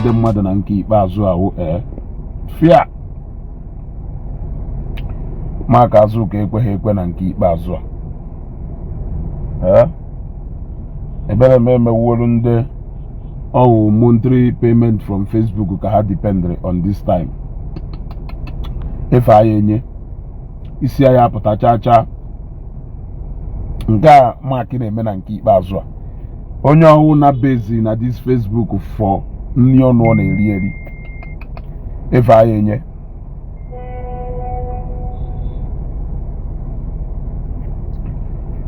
Ndị mmadụ na nke ikpeazụ ahụ ee fia Mark Azuka ekweghị ekwe na nke ikpeazụ a. Ee, ebere m emewuolu ndị ọwụ monthly payment from Facebook ka ha depend on this time. Efe anyị enye isi anyị apụta chaa chaa. Nke a Mark na-eme na nke ikpeazụ a, onye ọwụ na bezi na this Facebook for nri ọnụ ọ na-eri eri, efe anyị enye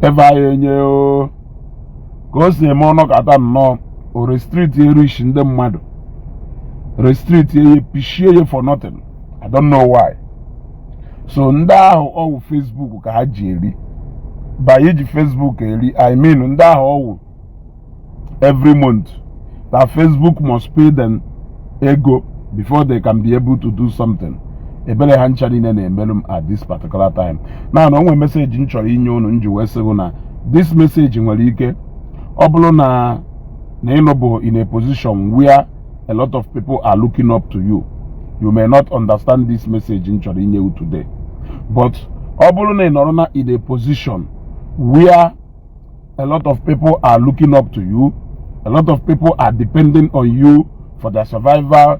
efe anyị enye o ka o si eme ọnọkata nnọọ o restrict erish ndị mmadụ, restrict ye, pishie ye for nothing. I don't know why. So ndị ahụ ọwụ Facebook ka ha ji eri, by iji Facebook eri, I mean ndị ahụ ọwụ every month that Facebook must pay them ego before they can be able to do something. Ebere ha ncha niile na-emerụ m at this particular time. Na na onwe message m chọrọ inye unu nji wee sị na this message nwere ike ọ bụrụ na ịnọ bụ in a position where a lot of people are looking up to you, you may not understand this message m chọrọ inye you today. But ọ bụrụ na ị nọrọ na in a position where a lot of people are looking up to you, a lot of people are depending on you for their survival,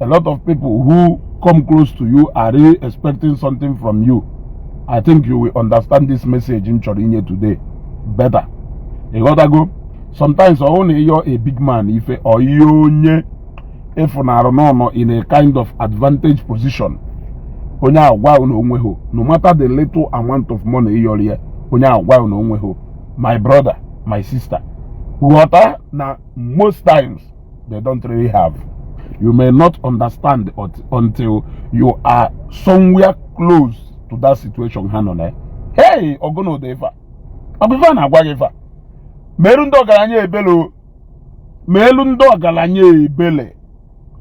a lot of people who come close to you are really expecting something from you, I think you will understand this message m chọrọ inye today better. Ịghọtago? Sometimes ọ bụrụ na ịyọ a big man ife or ihe onye ịfụnarụ n'ọnọ in a kind of advantage position, onye agwa na onwe ho, no matter the little amount of money ịyọrọ ya, onye agwa na onwe ho, my brother, my sister, ghọta na most times they don't really have. You may not understand until you are somewhere close to that situation ha nọ na. Hey, ọgụnụdị ife a, ọ bụ ife a na-agwa gị ife a. Meelu ndị ọgaranya ebele o, meelu ndị ọgaranya ebele.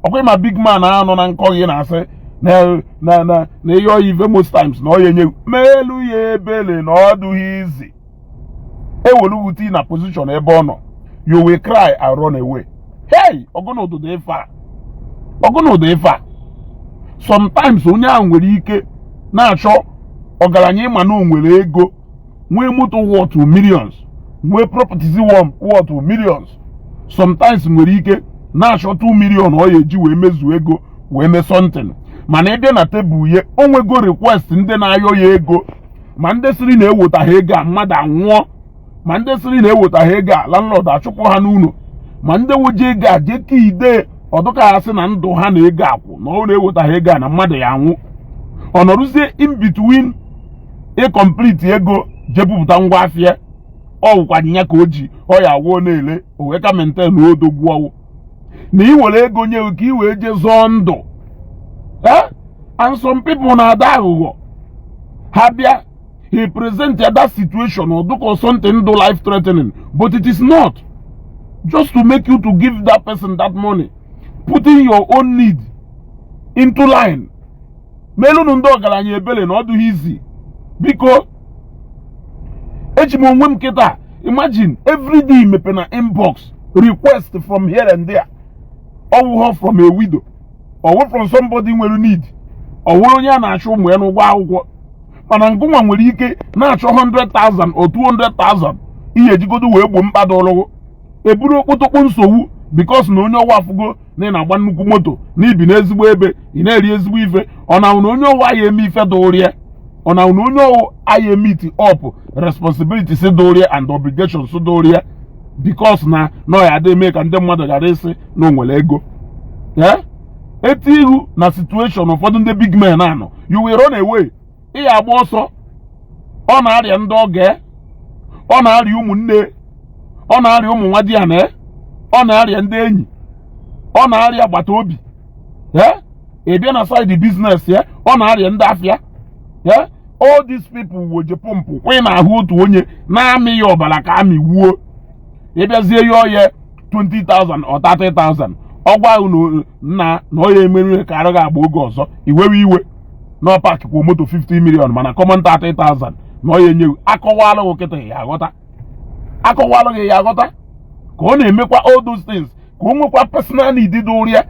Ọkwa ma big man anọ na nkọ gị na-asị na na na na ihe oyi ife most times na ọ ya enye, meelu ya ebele na ọ dụghị izi ewelu na position ebe ọ nọ. You will cry and run away. Hey, ọgụnụdụ ife a, ọgụnụdụ ife a. Sometimes onye ahụ nwere ike na-achọ ọgaranya ịma na o nwere ego, nwee moto worth millions, nwee properties worth millions. Sometimes nwere ike na-achọ 2 million ọ ya eji wee mezuo ego wee mee something, mana ịbịa na tebụl ya, o nwego request ndị na-ayọ ya ego, ma ndị sịrị na-eweta ha ego a mmadụ anwụọ, ma ndị sịrị na-eweta ha ego a landlord achụpụ ha n'ụlọ, ma ndị woje ego a jee ka ide ọdụka ha sị na ndụ ha na ego akwụ na ọ na-eweta ha ego a na mmadụ ya anwụ. Ọ nọrụzie in between ịcomplete ego jepụpụta ngwa afịa ọ wụkwa ya ka o ji ọ ya awụọ na-ele o wee ka maintain odogwu ọwụ na ị were ego nye ka ị wee jee zọọ ndụ. And some people na-ada aghụghọ. Ha bịa, he present that situation or do something do life threatening, but it is not, just to make you to give that person that money, putting your own need into line. Melụnụ ndị ọgaranya ebele na ọ dụghị izi. Biko, eji m onwe m kịta. Imagine everyday mepe na inbox request from here and there, ọwụghọ from a widow, ọwụ from somebody nwere need, ọwụrụ onye a na-achọ ụmụ ya n'ụgwọ akwụkwọ, mana ngụnwa nwere ike na-achọ 100,000 or 200,000 ihe ejigodo wee gbo mkpa dụrụgụ eburu okpotokpo nsogbu, because na onye ọwa afụgo na ị na-agba nnukwu moto na ibi n'ezigbo ebe, ị na-eri ezigbo ife. Ọ na na onye ọwa ya eme ife dụrụ ya, ọ na na onye ọwụ aya meet up responsibilities dụrụ ya and obligations dụrụ ya, because na ọ ya adị eme ka ndị mmadụ ghara ịsị na o nwere ego. Eti ihu na situation ụfọdụ ndị big men anọ, you will run away. Ị ya agba ọsọ. Ọ na-arịa ndị ọga, ọ na-arịa ụmụnne, ọ na-arịa ụmụ nwa di ya, na ọ na-arịa ndị enyi, ọ na-arịa agbata obi. Ị bịa na side business ya, ọ na-arịa ndị afịa ya. All these people woje pọmpụ kwa ị na-ahụ otu onye na-amị ya ọbara ka amị wuo. Ịbịazie yọọ ya 20,000 or 30,000, ọgwa ahụ na na ọ ya emerụ ka arụ ga-agba oge ọzọ iwewe iwe na ọ park kwa moto 50 million, mana common 30,000 na ọ ya enye. Akọwalụ gị kịta ya aghọta, akọwalụ gị ya aghọta ka ọ na-emekwa all those things ka o nwekwa personal need dị ụrịa.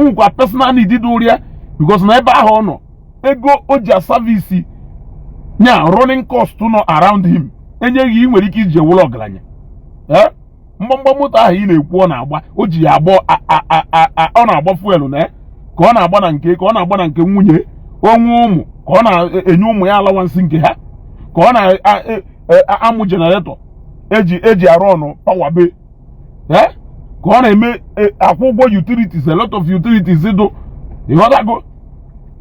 O nwekwa personal need dị ya, because na ebe ahụ ọ nọ, ego o ji a service nya running cost nọ around him enyeghị. Ị nwere ike iji ewere ọgaranya. Ee, mgbamgba moto ahụ ị na-ekwu ọ na-agba, o ji ya agba, ọ na-agba fuel na ka ọ na-agba na nke, ka ọ na-agba na nke nwunye onwe, ụmụ ka ọ na-enye ụmụ ya allowance nke ha, ka ọ na-amụ generator eji arụ ọnụ power be, ka ọ na-eme akwụ ụgwọ utilities, a lot of utilities dụ. Ịghọtago?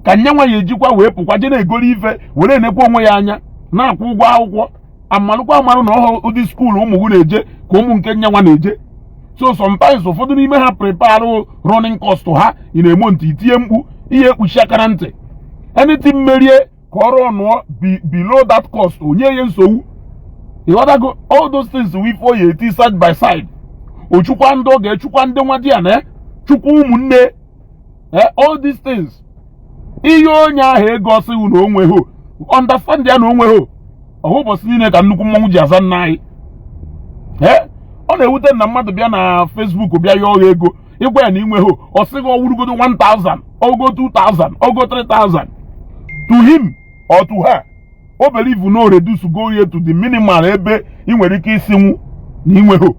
Ka nyanwa ya ejikwa wee pụkwa je na-egoro ife, were enekwa onwe ya anya, na-akwụ ụgwọ akwụkwọ. Amalụkwa amalụ na ọhụ ụdị school ụmụ gị na-eje ka ụmụ nke nyanwa na-eje. So sometimes ụfọdụ n'ime ha prepare running cost ha. Ị na-emo ntị itinye mkpu ihe ekpuchi aka na ntị. Anything merie ka ọrụ ọnụọ below that cost, onye ya nsogbu. Ịghọtago? All those things we for ya eti side by side, ochukwa ndị ọ ga-echukwa, ndị nwa di ya na chukwu ụmụnne. All these things, ihe onye ahụ ego ọsị na onwe ho understand ya na onwe ho ọhụ. Ụbọchị niile ka nnukwu mmọnwụ ji aza nna anyị. Ee, ọ na-ewute na mmadụ bịa na Facebook bịa yọọ ya ego, ịgwa ya na inwe ho, ọ sị gị ọwụrụgodo 1000, ogo 2000, ogo 3000. To him or to her, o believe no reduce go here to the minimal ebe ị nwere ike isinwu na inwe ho.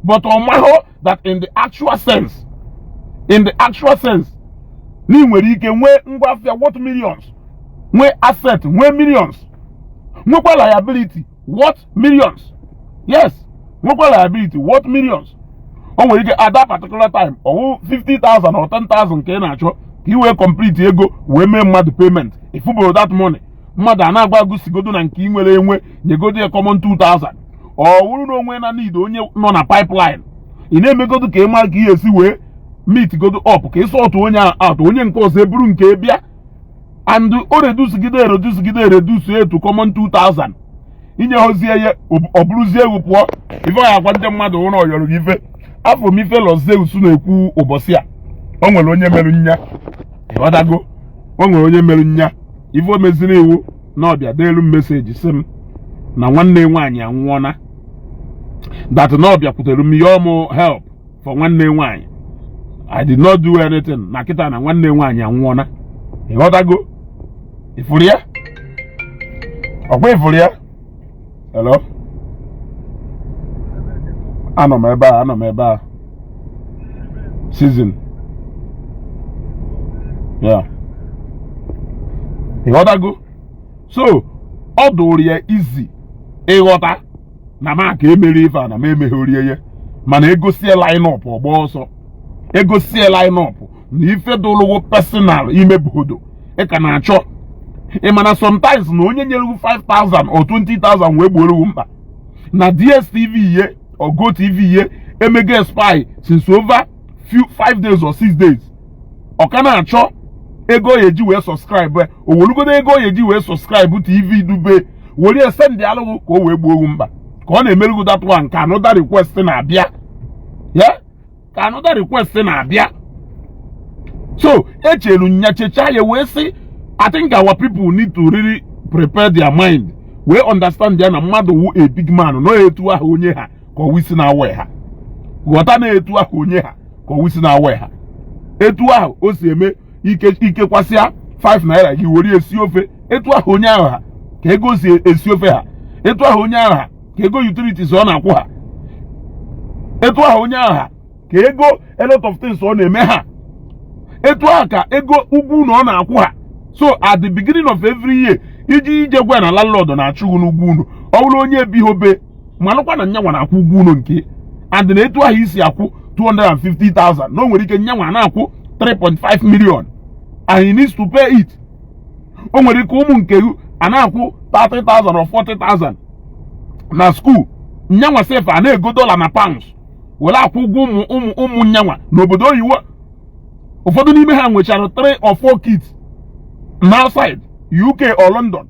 But ọ mahụ that in the actual sense, na ị nwere ike nwee ngwa afịa worth millions, nwee asset, nwee millions, nwekwa liability worth millions. Yes, nwekwa liability worth millions. O nwere ike at that particular time ọwụ 50,000 or 10,000 ka ị na-achọ ka ị wee complete ego wee mee mmadụ payment. Ifuboro that money, mmadụ a na-agwa agụsigodo na nke ị nwere enwe nyegodo ya common 2000. Ọ wụrụ na onwe na need onye nọ na pipeline, ị na-emegodo ka ị mara ka ị esi wee meet godo up, ka ị sort onye out, onye nke ọzọ eburu nke bịa, and o reduce gide, ereduce gide, ereduce etu common 2000 inye hozie ya, ọ bụrụzie egwu pụọ. Ife ọ ya agwa ndị mmadụ ụlọ ọyọrọ gị ife afọ m ife Lọzeus na-ekwu ụbọchị a, o nwere onye merụ nya. Ịghọtago? O nwere onye merụ nya ife. O meziri iwu na ọbịa deelu m message, sị m na nwanne nwaanyị anwụọna, that na ọ bịakwutere m yọọ m help for nwanne nwaanyị. I did not do anything. Na kịta na nwanne nwaanyị anwụọna. Ịghọtago? Ifuru ya ọkwa? Ifuru ya? Hello, anọ m ebe a, anọ m ebe a season ya. Ịghọtago? So ọ dụrụ ya izi ịghọta na m ka emere ife a na m emeghorie ya, mana egosie line up, ọgba ọsọ. Egosie line up na ife dụlụwo personal ime bodo ị ka na-achọ. Ị mana sometimes na onye nyere gị 5000 or 20,000 wee gbuoro mkpa na DSTV ye or GOtv ye emego spy since over few 5 days or 6 days, ọ ka na-achọ ego ya eji wee subscribe. O welugodo ego ya eji wee subscribe TV dube were send alụghị ka o wee gbuo owu mkpa ka ọ na-emerugo that one, ka another request na-abịa ya, ka another request na-abịa. So echelu nyachecha ya wee sị, I think our people need to really prepare their mind, wee understand ya na mmadụ wu a big man nọ etu ahụ onye ha ka ọwụ isi na-awa ha. Ghọta na etu ahụ onye ha ka ọwụ isi na-awa ha, etu ahụ o si eme ike ikekwasịa 5 naira gị were esi ofe, etu ahụ onye ahụ ha ka ego si esi ofe ha, etu ahụ onye ahụ ha ka ego utilities ọ na-akwụ ha, etu ahụ onye ahụ ha ka ego a lot of things ọ na-eme ha, etu ahụ ka ego ugwu na ọ na-akwụ ha. So at the beginning of every year, iji ije gwa na landlord na-achụ gị n'ugwu unu, ọ bụrụ onye ebighị malụkwa na nyanwa na-akwụ ụgwọ unu nke and na etu ahụ isi akwụ 250,000, na o nwere ike nyanwa na-akwụ 3.5 million and he needs to pay it. O nwere ike ụmụ nke a na-akwụ 30,000 or 40,000 na school, nyanwa sef a na-ego dollar na pounds were akwụ ụgwọ ụmụ ụmụ ụmụ nyanwa n'obodo oyibo. Ụfọdụ n'ime ha nwechara 3 or 4 kids na outside UK or London.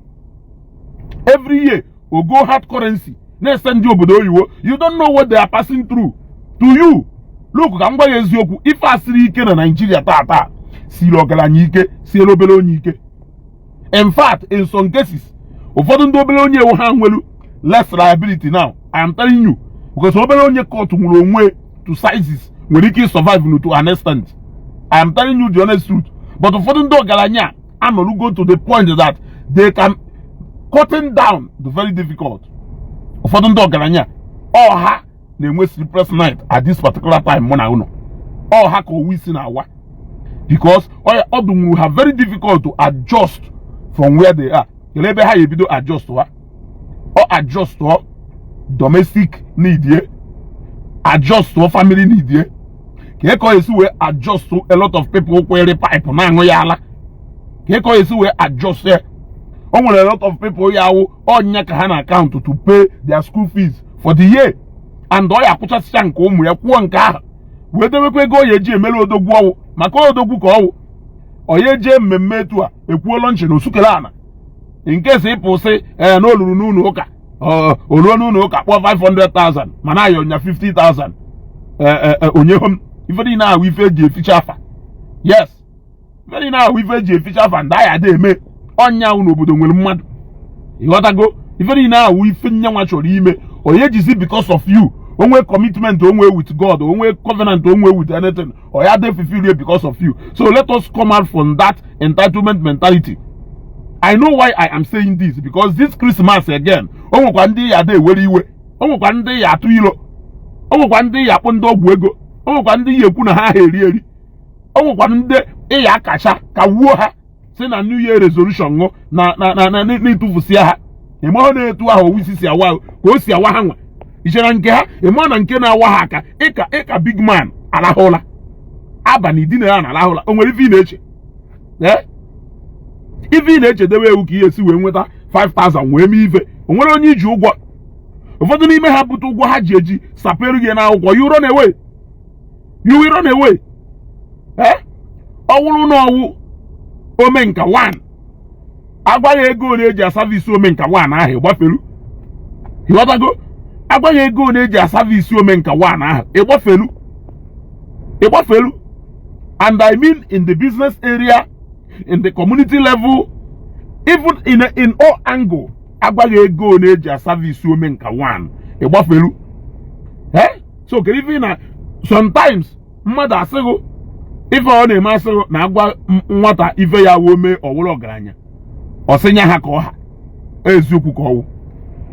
Every year ogo hard currency na-ese ndị obodo oyibo. You don't know what they are passing through. To you, look, ka m gwa ya eziokwu, ife asịrị ike na Nigeria taa siri ọgaranya ike, siere obere onye ike. In fact, in some cases, ụfọdụ ndị obere onye ewu ha nwelu less liability. Now I am telling you, because obere onye court nwere onwe to sizes nwere ike survive to an extent. I am telling you the honest truth. But ụfọdụ ndị ọgaranya anọrugo to the point that they can cutting down the very difficult. Ụfọdụ ndị ọgaranya ọha na-enwe sleepless night at this particular time mụ na unu ọha ka owu isi na-awa, because ọ dụnwuru ha very difficult to adjust from where they are. Kelee ebe ha ebido adjust ha? Ọ adjust ọ domestic need ye, adjust ọ family need ye, ka ị esi wee adjust a lot of people kwere pipe na-aṅụ ya ala, ka ị esi wee adjust ya. O nwere a lot of people ya awụ ọnya ka ha na account to pay their school fees for the year, and ọ ya akwụchasịcha nke ụmụ ya, kwụọ nke ahụ, wee debekwa ego ọ ya eji emere odogwu ọwụ, maka odogwu ka ọwụ. Ọ ya eje mmemme etu a ekwuola nchi na osukere ana nke si ịpụ sị ee na oluru n'ụlọ ụka, o ruo n'ụlọ ụka kpọọ 500,000 mana ayọ nya 50,000 onye hom. Ife niile ahụ ife eji eficha afa. Yes, ife niile ahụ ife eji eficha afa. Ndị agha ada eme ọnya ahụ n'obodo nwere mmadụ, ịghọtago? Ife niile ahụ ife nyanwa chọrọ ime, onye jizi because of you onwe commitment onwe with God, onwe covenant onwe with anything, or ya dey fulfill it because of you. So let us come out from that entitlement mentality. I know why I am saying this, because this Christmas again, o nwekwa ndị ya ada ewere iwe, o nwekwa ndị ya atụ ilo, o nwekwa ndị ya akpọ ndị ọgwụ ego, o nwekwa ndị ya ekwu na ha ha eri eri, o nwekwa ndị ịya akacha ka wuo ha si na New Year resolution ṅụ na na na na n'ịtụfusia ha. Ịmahụ na-etu ahụ owu isi si awa ka o si awa ha nwa ichere nke ha. Ịma na nke na-awa ha aka ịka ịka big man arahụla abalị dina ya na arahụla. O nwere ife ị na-eche? Ee, ife ị na-echedewe ewu ka ihe esi wee nweta 5000 wee mee ife. O nwere onye iji ụgwọ? Ụfọdụ n'ime ha bute ụgwọ ha ji eji saperu gị n'akwụkwọ. You run away, you will run away. Ee, ọ wụrụ na ọwụ omenka 1 agwaghị ego ole eji aservice omenka 1 ahụ, ịgbafelu. Ịghọtago? Agwaghị ego ole eji aservice omenka 1 ahụ, ịgbafelu, ịgbafelu. And I mean in the business area, in the community level, even in all angle. Agwaghị ego ole eji aservice omenka 1, ịgbafelu. Eh, so kedu ife na sometimes mmadụ asịghị ife ọ na-eme, asịghị na agwa nwata ife ya woo mee ọwụrụ ọgaranya, ọ sị nya ha ka ọ ha eziokwu ka ọwụ.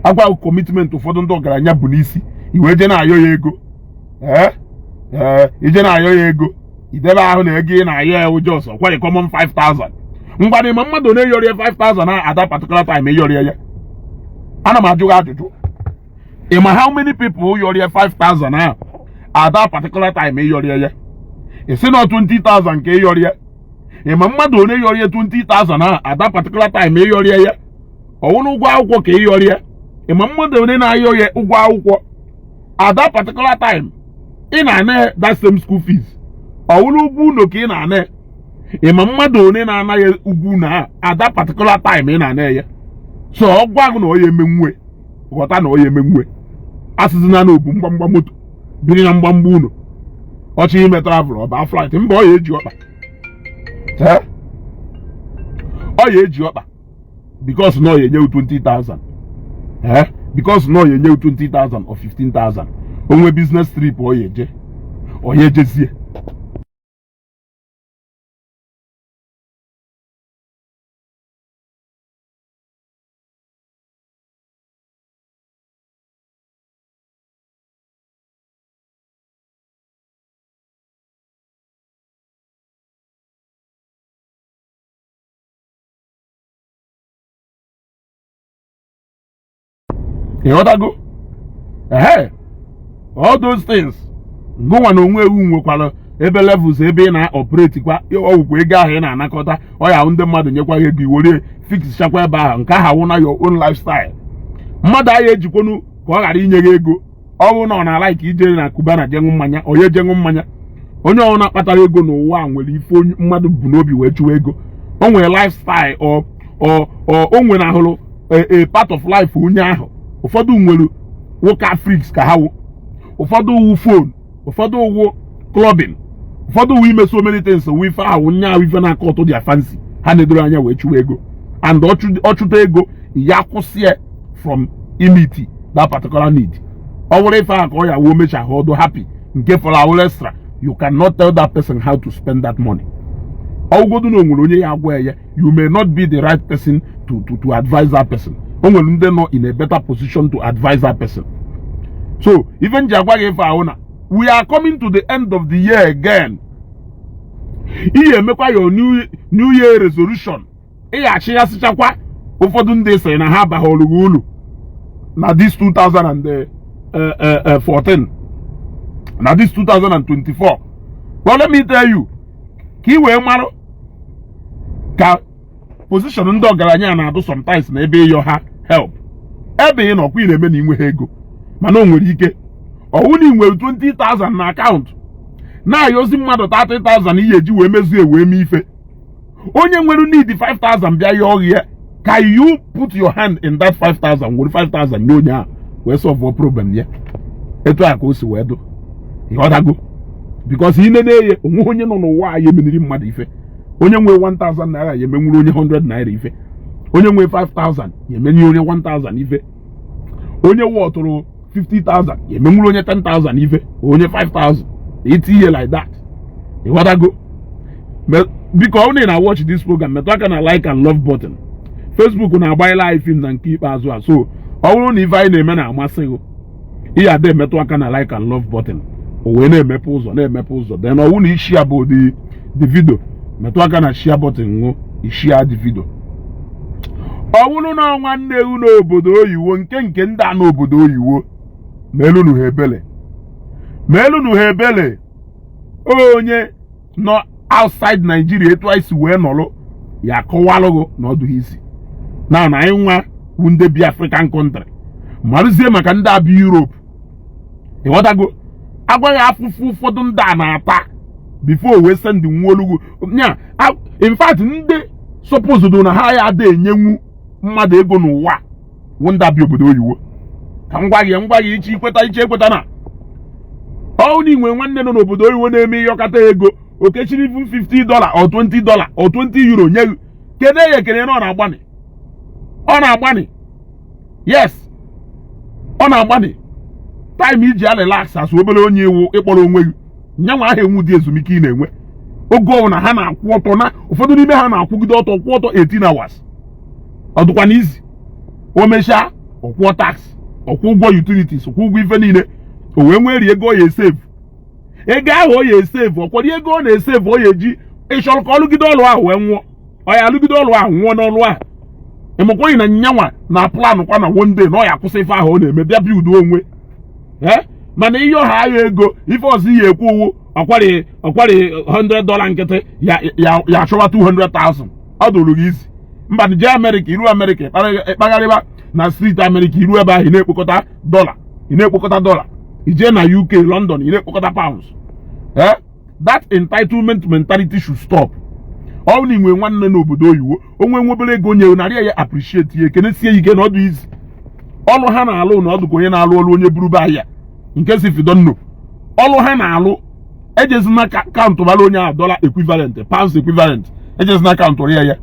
Agwa commitment ụfọdụ ndị ọgaranya bụ n'isi iwe je na-ayọ ya ego. Ee ee, ije na-ayọ ya ego, idebe ahụ na ego ị na-ayọ ya ụjọ ọsọ kwari common 5000. Ngwanị, ma mmadụ na-eyọrọ ya 5000 na at that particular time eyọrọ ya, ana m ajụ gị ajụjụ, ị ma how many people yọrọ ya 5000 ahụ at that particular time eyọrọ ya? Ị sị na 20,000 nke ịyọrọ ya, ị ma mmadụ one yọrọ ya 20,000 ahụ at that particular time ịyọrọ ya? Ọwụrụ ụgwọ akwụkwọ ka ịyọrọ ya, ị ma mmadụ one na-ayọ ya ụgwọ akwụkwọ at that particular time ị na-ana that same school fees? Ọwụrụ ụgwọ ụlọ ka ị na-ana, ị ma mmadụ one na-anaghị ụgwọ ụlọ ahụ at that particular time ị na-ana ya? So ọ gwa gị na ọ ya emenwue, ghọta na ọ ya emenwue. Asịzina na obu mgbamgba moto biri na mgbamgba ụlọ, ọchị ime travel, ọ baa flight mba, ọ ya eji ọkpa. Ọ ya eji ọkpa because na ọ ya enye 20,000, eh, because na ọ ya enye 20,000 or 15,000. Onwe business trip ọ ya eje, ọ ya ejezie. Ịghọtago? Ehe, all those things, ngụnwa na onwe ewu nwekwara ebe levels ebe ị na-operate kwa ọgwụkwa ego ahụ ị na-anakọta. Ọ ya ndị mmadụ nyekwa gị ego, iwere fix chakwa ebe ahụ. Nke ahụ awụ na your own lifestyle. Mmadụ ahụ ejikwonu ka ọ ghara inye gị ego. Ọ bụrụ na ọ na-ala ka ije na Kuba na jenwu mmanya, onye jenwu mmanya. Onye ọbụla kpatara ego n'ụwa a nwere ife onye mmadụ bụ n'obi wee chụwa ego. O nwere lifestyle o nwere ahụrụ a part of life onye ahụ. Ụfọdụ nwere nwoke freaks ka ha wụ, ụfọdụ wu phone, ụfọdụ wụ clubbing, ụfọdụ wụ ime so many things, wụ ife ahụ nya ahụ ife na-akọ ụtụ their fancy ha na-edoro anya wee chụwa ego. And ọchụta ego ya, kwụsị from imeet that particular need. Ọ bụrụ ife ahụ ka ọ ya wuo mecha ha ọdụ happy, nke fọrọ awụrụ extra. You cannot tell that person how to spend that money. Ọgwụgodu na o nwere onye ya agwa ya, you may not be the right person to advise that person. O nwere ndị nọ in a better position to advise that person. So even ji agwa gị ife ahụ na we are coming to the end of the year again, ihe emekwa your new year resolution, ị ga-achịghasịchakwa ụfọdụ ndị sịrị na ha abaghị gị ulu na this 2014, na this 2024. But let me tell you, ka ị wee marụ ka position ndị ọgaranya na-adụ sometimes na ebe ịyọ ha help, ebe ị nọkwa ị na-eme na inweghị ego, mana o nwere ike ọwụ na ị nwere 20,000 na akaụntụ, na-ayọzi mmadụ 30,000 ihe eji wee mezuo wee mee ife. Onye nwere need 5000 bịa yọọ ya, ka you put your hand in that 5000, were 5000 nye onye ahụ wee solve problem ya. Etu a ka o si wee dụ, ịghọtago? Because ị na-eye onwe onye nọ n'ụwa anyị emeniri mmadụ ife. Onye nwe 1000 naira ya emenwuru onye 100 naira ife. Onye nwe 5000 ya emenye onye 1000 ife. Onye wọtụrụ 50,000 ya emenwuru onye 10,000 ife, onye 5000 iti ihe like that, ịghọtago? Biko, ọ bụrụ na watch this program, metụ aka na like and love button. Facebook na-agbanyela anyị film na nke ikpeazụ a. So ọ bụrụ na ife anyị na-eme na-amasị gị, ihe ada emetụ aka na like and love button, o wee na-emepe ụzọ, na-emepe ụzọ. Then ọ bụrụ na ishare bụ the video, metụ aka na share button, ṅụ ishare the video. Ọ bụrụ na nwanne ewu n'obodo oyiwo, nke ndị a n'obodo oyiwo, ma elunu ha ebele, ma elunu ha ebele. Onye nọ outside Nigeria, etu anyị si wee nọrọ ya, akọwalụgụ na ọdụghị isi na anyị nwa bụ ndị bi African country, marụzie maka ndị abịa Europe, ịghọtago? Agwaghị afụfụ ụfọdụ ndị a na-ata before wee send nwa olugwu nya. In fact, ndị suppose na ha ya ada enyenwu mmadụ ego n'ụwa wụ ndị abịa obodo oyiwo. Ka m gwa gị, m gwa gị, iche ikweta, iche ekweta na ọ na inwe nwanne nọ n'obodo oyibo na-eme ịyọkata ego, okechiri even $50 or $20 or €20 nye gị, kene ya ekene na ọ na-agbani, ọ na-agbani. Yes, ọ na-agbani. Time iji a relax asụ obere onye iwu ịkpọrọ onwe gị nyanwa ahụ enwu dị ezumike ị na-enwe oge ọbụla ha na-akwụ ọtọ, na ụfọdụ n'ime ha na-akwụgide ọtọ, kwụ ọtọ 18 hours. Ọ dịkwa n'izi o mechaa, ọkwụọ tax, ọkwụ ụgwọ utilities, kwụ ụgwọ ife niile, o wee nwee ego ọ ya esave. Ego ahụ ọ ya esave, ọkwado ego ọ na-esave, ọ ya eji ịchọrọ ka ọ lụgide ọlụ ahụ wee nwụọ. Ọ ya alụgide ọlụ ahụ nwụọ n'ọlụ ahụ. Ịmakwaghị na nyanwa na plan kwa na one day na ọ ya akwụsị ife ahụ ọ na-eme, bịa build onwe. Ee, mana ihe ọha agha ego ife ọzọ ihe ekwu uwu ọkwari $100 nkịtị ya ya ya achọwa 200,000. Ọ dụrụ gị isi mba. Jee Amerịka, iru Amerịka, ịkpagharịba na street Amerịka, iru ebe ahụ, ị na-ekpokọta dọla, ị na-ekpokọta dọla. Ijee na UK, London, ị na-ekpokọta pounds. Eh, that entitlement mentality should stop. Ọ na inwe nwanne n'obodo oyibo, onwe nwebere ego nye narị ya, appreciate ya, ekene sie ike na ọdụ izi ọlụ ha na-alụ, na ọdụ ka onye na-alụ ọlụ onye burube ahịa nke si fidonno ọlụ ha na-alụ. Ejezina count bara onye ahụ dollar equivalent, pounds equivalent, ejezina count ya ya,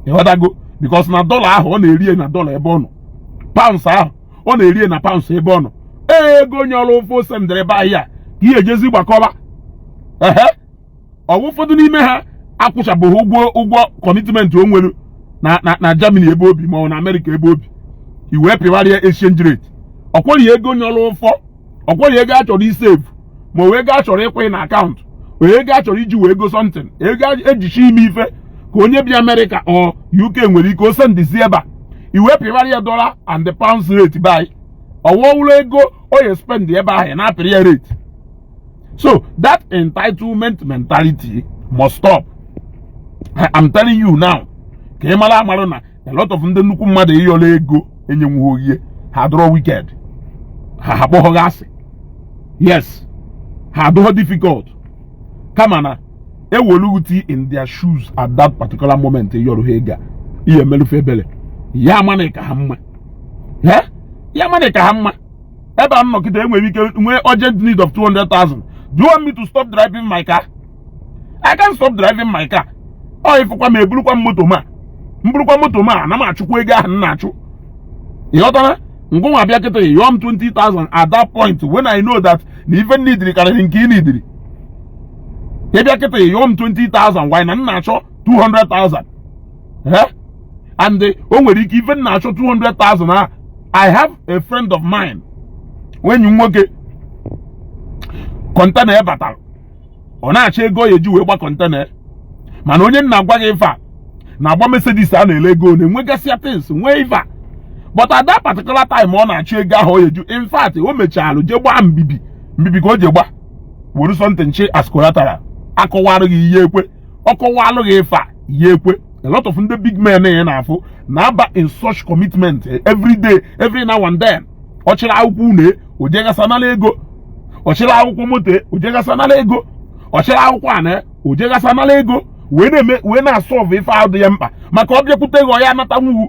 ịghọtago? Because na dọla ahụ ọ na-eri na dọla ebe ọ nọ, pounds ahụ ọ na-eri na pounds ebe ọ nọ. Ee, ego onye ọrụ ofe sendịrị ebe ahịa ka ihe ejezi gbakọba. Ehe, ọwụ ụfọdụ n'ime ha akwụchabụghị ụgwọ commitment o nwere na Germany ebe obi, ma ọ na Amerịka ebe obi, i wee pịwarịa exchange rate. Ọkwọrị ego onye ọrụ ụfọ, ọkwọrị ego a chọrọ isave, ma o ego a chọrọ ịkwụ na akaụntụ, o ego a chọrọ iji wee go something, ego ejichi ime ife ka onye bi Amerịka ọ UK nwere ike o sendizi ebe a, i wee pịwara ya dollar and the pounds rate by ọwụwụrụ ego o ya spend ebe ahụ, na-apịrị ya rate. So that entitlement mentality must stop. I'm telling you now, ka ị mara amarụ na a lot of ndị nnukwu mmadụ ịyọrọ ego enyenwughị ogie ha dụrọ wicked, ha akpọghọ asị. Yes, ha adụghọ difficult, kama na ewoluti in their shoes at that particular moment ịyọrọ ha ego a, ihe emelufe ebele ya amana ka ha mma. Ya amana ka ha mma. Ebe a nnọkịta, enwere ike nwee urgent need of 200,000. Do you want me to stop driving my car? I can't stop driving my car. Ọ ifụkwa ma eburukwa m moto, ma m burukwa moto ma ana m achụkwa ego ahụ m na-achụ, ịghọtara? Ngụnwa abịa kịta yọọ m 20,000 at that point when I know that na ife nidiri karịrị nke ị nidiri. Ịbịa kịta yọọ m 20,000, why na m na-achọ 200,000? Eh, and o nwere ike ife m na-achọ 200,000 a. I have a friend of mine, enyi m nwoke, container ya batara, ọ na-achọ ego ya eji wee gba container. Mana onye nna agwa gị ife a na-agba Mercedes a na-ele ego, na-enwegasịa things, nwee ife a. But at that particular time ọ na-achọ ego ahụ ọ eju, in fact, o mechalụ jee gbaa mbibi mbibi ka o ji gba were something chi as collateral. Akọwarụ gị ihe ekwe, ọ kọwalụ gị ife a ihe ekwe. A lot of ndị big men ị na-afụ na-aba in such commitment every day, every now and then. Ọ chịrị akwụkwọ une, o jegasa nala ego. Ọ chịrị akwụkwọ moto, o jegasa nala ego. Ọ chịrị akwụkwọ ana, o jegasa nala ego, wee na-eme, wee na-asolve ife ahụ dị ya mkpa. Maka ọ bịakwute gị, ọ ya anata nwugwu.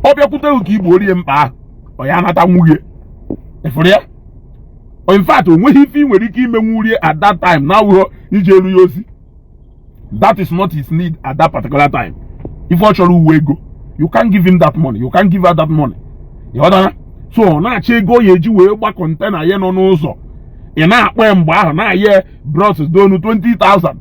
Ọ bịakwute gị ka igbo orie mkpa ahụ, ọ ya anata nwunye ịfụrụ ya. In fact, o nweghị ife ị nwere ike ime nwurie at that time na awụghọ iji elu ya ozi. That is not his need at that particular time. Ife ọ chọrọ uwe ego, you can't give him that money, you can't give her that money. Ịghọtara? So ọ na-achọ ego ya eji wee gba container ya nọ n'ụzọ. Ị na-akpọ ya mgbe ahụ na-aye, "Bros, donu 20,000."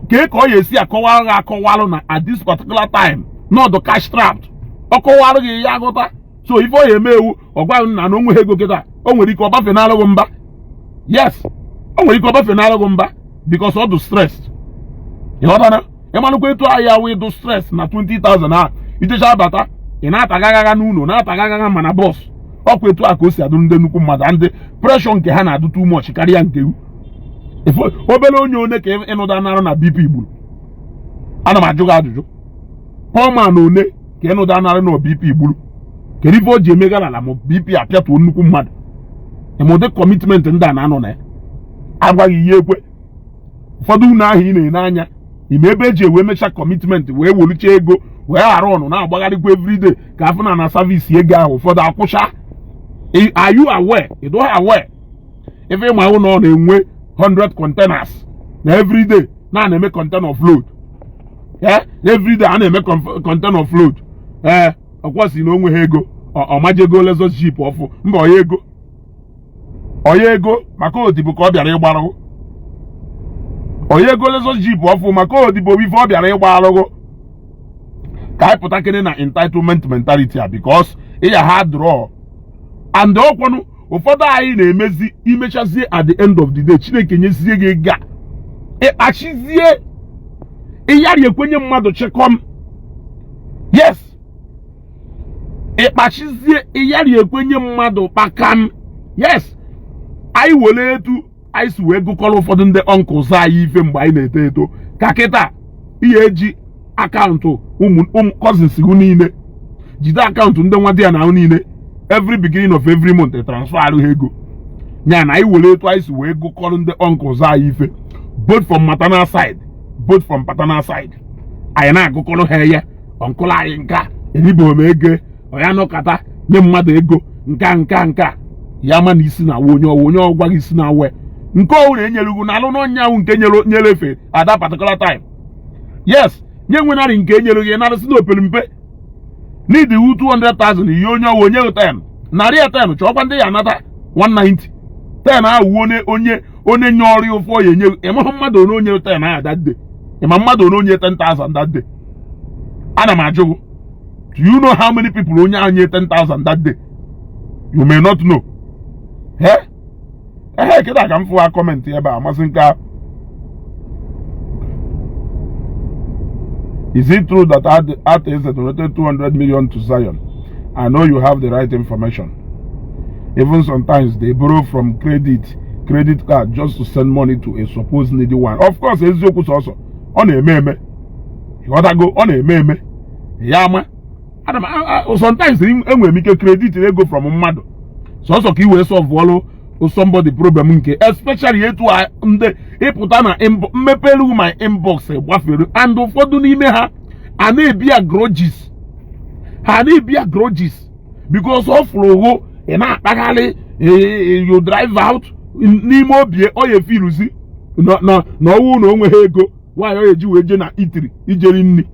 Kee ka ọ ya esi akọwalụ gị, akọwalụ na at this particular time nọdụ cash trapped? Ọ kọwalụ gị ya aghọta. So ife ọ ya eme ewu, ọ gwaghị nna na o nweghị ego kịta. O nwere ike ọ bafe n'alụghị mba. Yes, o nwere ike ọ bafe n'alụghị mba because ọ dụ stressed. Ịghọtara? Ịmalụkwa etu ahịa wee dụ stress na 20,000 a ijecha bata, ị na-atagagagha n'ụlọ, na-atagagagha mana bọs ọkwa etu a ka o si adụ ndị nnukwu mmadụ. Ndị pressure nke ha na-adụ too much karịa nke obere onye. One ka ịnụda narụ na BP gburu? Ana m ajụ gị ajụjụ. Poor man one ka ịnụda narụ na BP gburu? Kedu ife o ji emegara ala ma BP apịatuo nnukwu mmadụ? Ịmụdị commitment ndị a na-anọ na ya agwaghị ihe ekwe. Ụfọdụ unu ahụ ị na-ene anya ime ebe eji ewe mecha commitment, wee wolucha ego, wee ghara ọnụ na-agbagharịkwa everyday ka afọ na na service ego ahụ. Ụfọdụ akwụcha. Are you aware? You don't aware. Ife ịma ahụ na ọ na-enwe 100 containers na everyday na na-eme container offload. Eh, everyday a na-eme container offload. Ee, ọkwọsi na o nweghị ego, ọ majego Lexus Jeep ọfụ mba. Ọya ego, ọya ego maka odibo ka ọ bịara ịgbarụ. Ọya ego Lexus Jeep ọfụ maka odibo ife ọ bịara ịgba arụgụ. Ka anyị pụta kene na entitlement mentality a, because ịya ha draw and ọkwanụ ụfọdụ anyị na-emezi imechazie. At the end of the day, Chineke nyezie gị ego a, ịkpachizie ịyari ekwenye mmadụ chịkọm. Yes, ịkpachizie ịyari ekwenye mmadụ kpakam. Yes, anyị were etu anyị si wee gụkọrọ ụfọdụ ndị uncles anyị ife mgbe anyị na-eto eto, ka kịta ihe eji account ụmụ ụmụ cousins gị niile, jide account ndị nwa di ya na ahụ niile. Every beginning of every month, transfer arụ ha ego ya. Na anyị were etu anyị si wee gụkọrọ ndị uncles anyị ife, both from maternal side, both from paternal side, anyị na-agụkọrọ ha ya. Uncle anyị nka eribeghị m ego ọ ya nọkọta nye mmadụ ego nka nka nka ya ma na isi na-awa onye ọwa, onye ọgwa gị isi na-awa nke ọwụ na-enyere ugwu na alụ n'ọnya ahụ nke nyere nyere efe at that particular time. Yes, nye nwenarị nke enyere gị narịsị na opere mpe n'idi wu 200,000 ihe onye ọwa onye 10 narị ya 10, chọọkwa ndị ya anata 190 10 ahụ. Onye onye onye nye ọrụ ụfọ ya enye. Ịmahụ mmadụ onye onye 10 ahụ that day? Ịma mmadụ onye onye 10,000 that day? Ana m ajụ gị, do you know how many people onye ahụ nye 10,000 that day? You may not know. Eh, ehe, kedu ka m fụwa comment ebe a amasị nke a? Is it true that Ate donated 200 million to Zion? I know you have the right information. Even sometimes they borrow from credit card just to send money to a supposed needy one. Of course, eziokwu sọsọ ọ na-eme eme. Ịghọtago? Ọ na-eme eme. Ya ama. Ana m sometimes enwere m ike credit ego from mmadụ sọsọ ka i wee solve ọrụ somebody problem nke, especially etu a ndị ịpụta na mmepere my inbox gbafere, and ụfọdụ n'ime ha a na-ebia grudges, ha na-ebia grudges because ọ fụrụ ụghụ ị na-akpagharị, you drive out n'ime obi ọ ya efiruzi na ọwụ na o nweghị ego nwaanyị ọ ya eji wee je na itiri ijeri nri.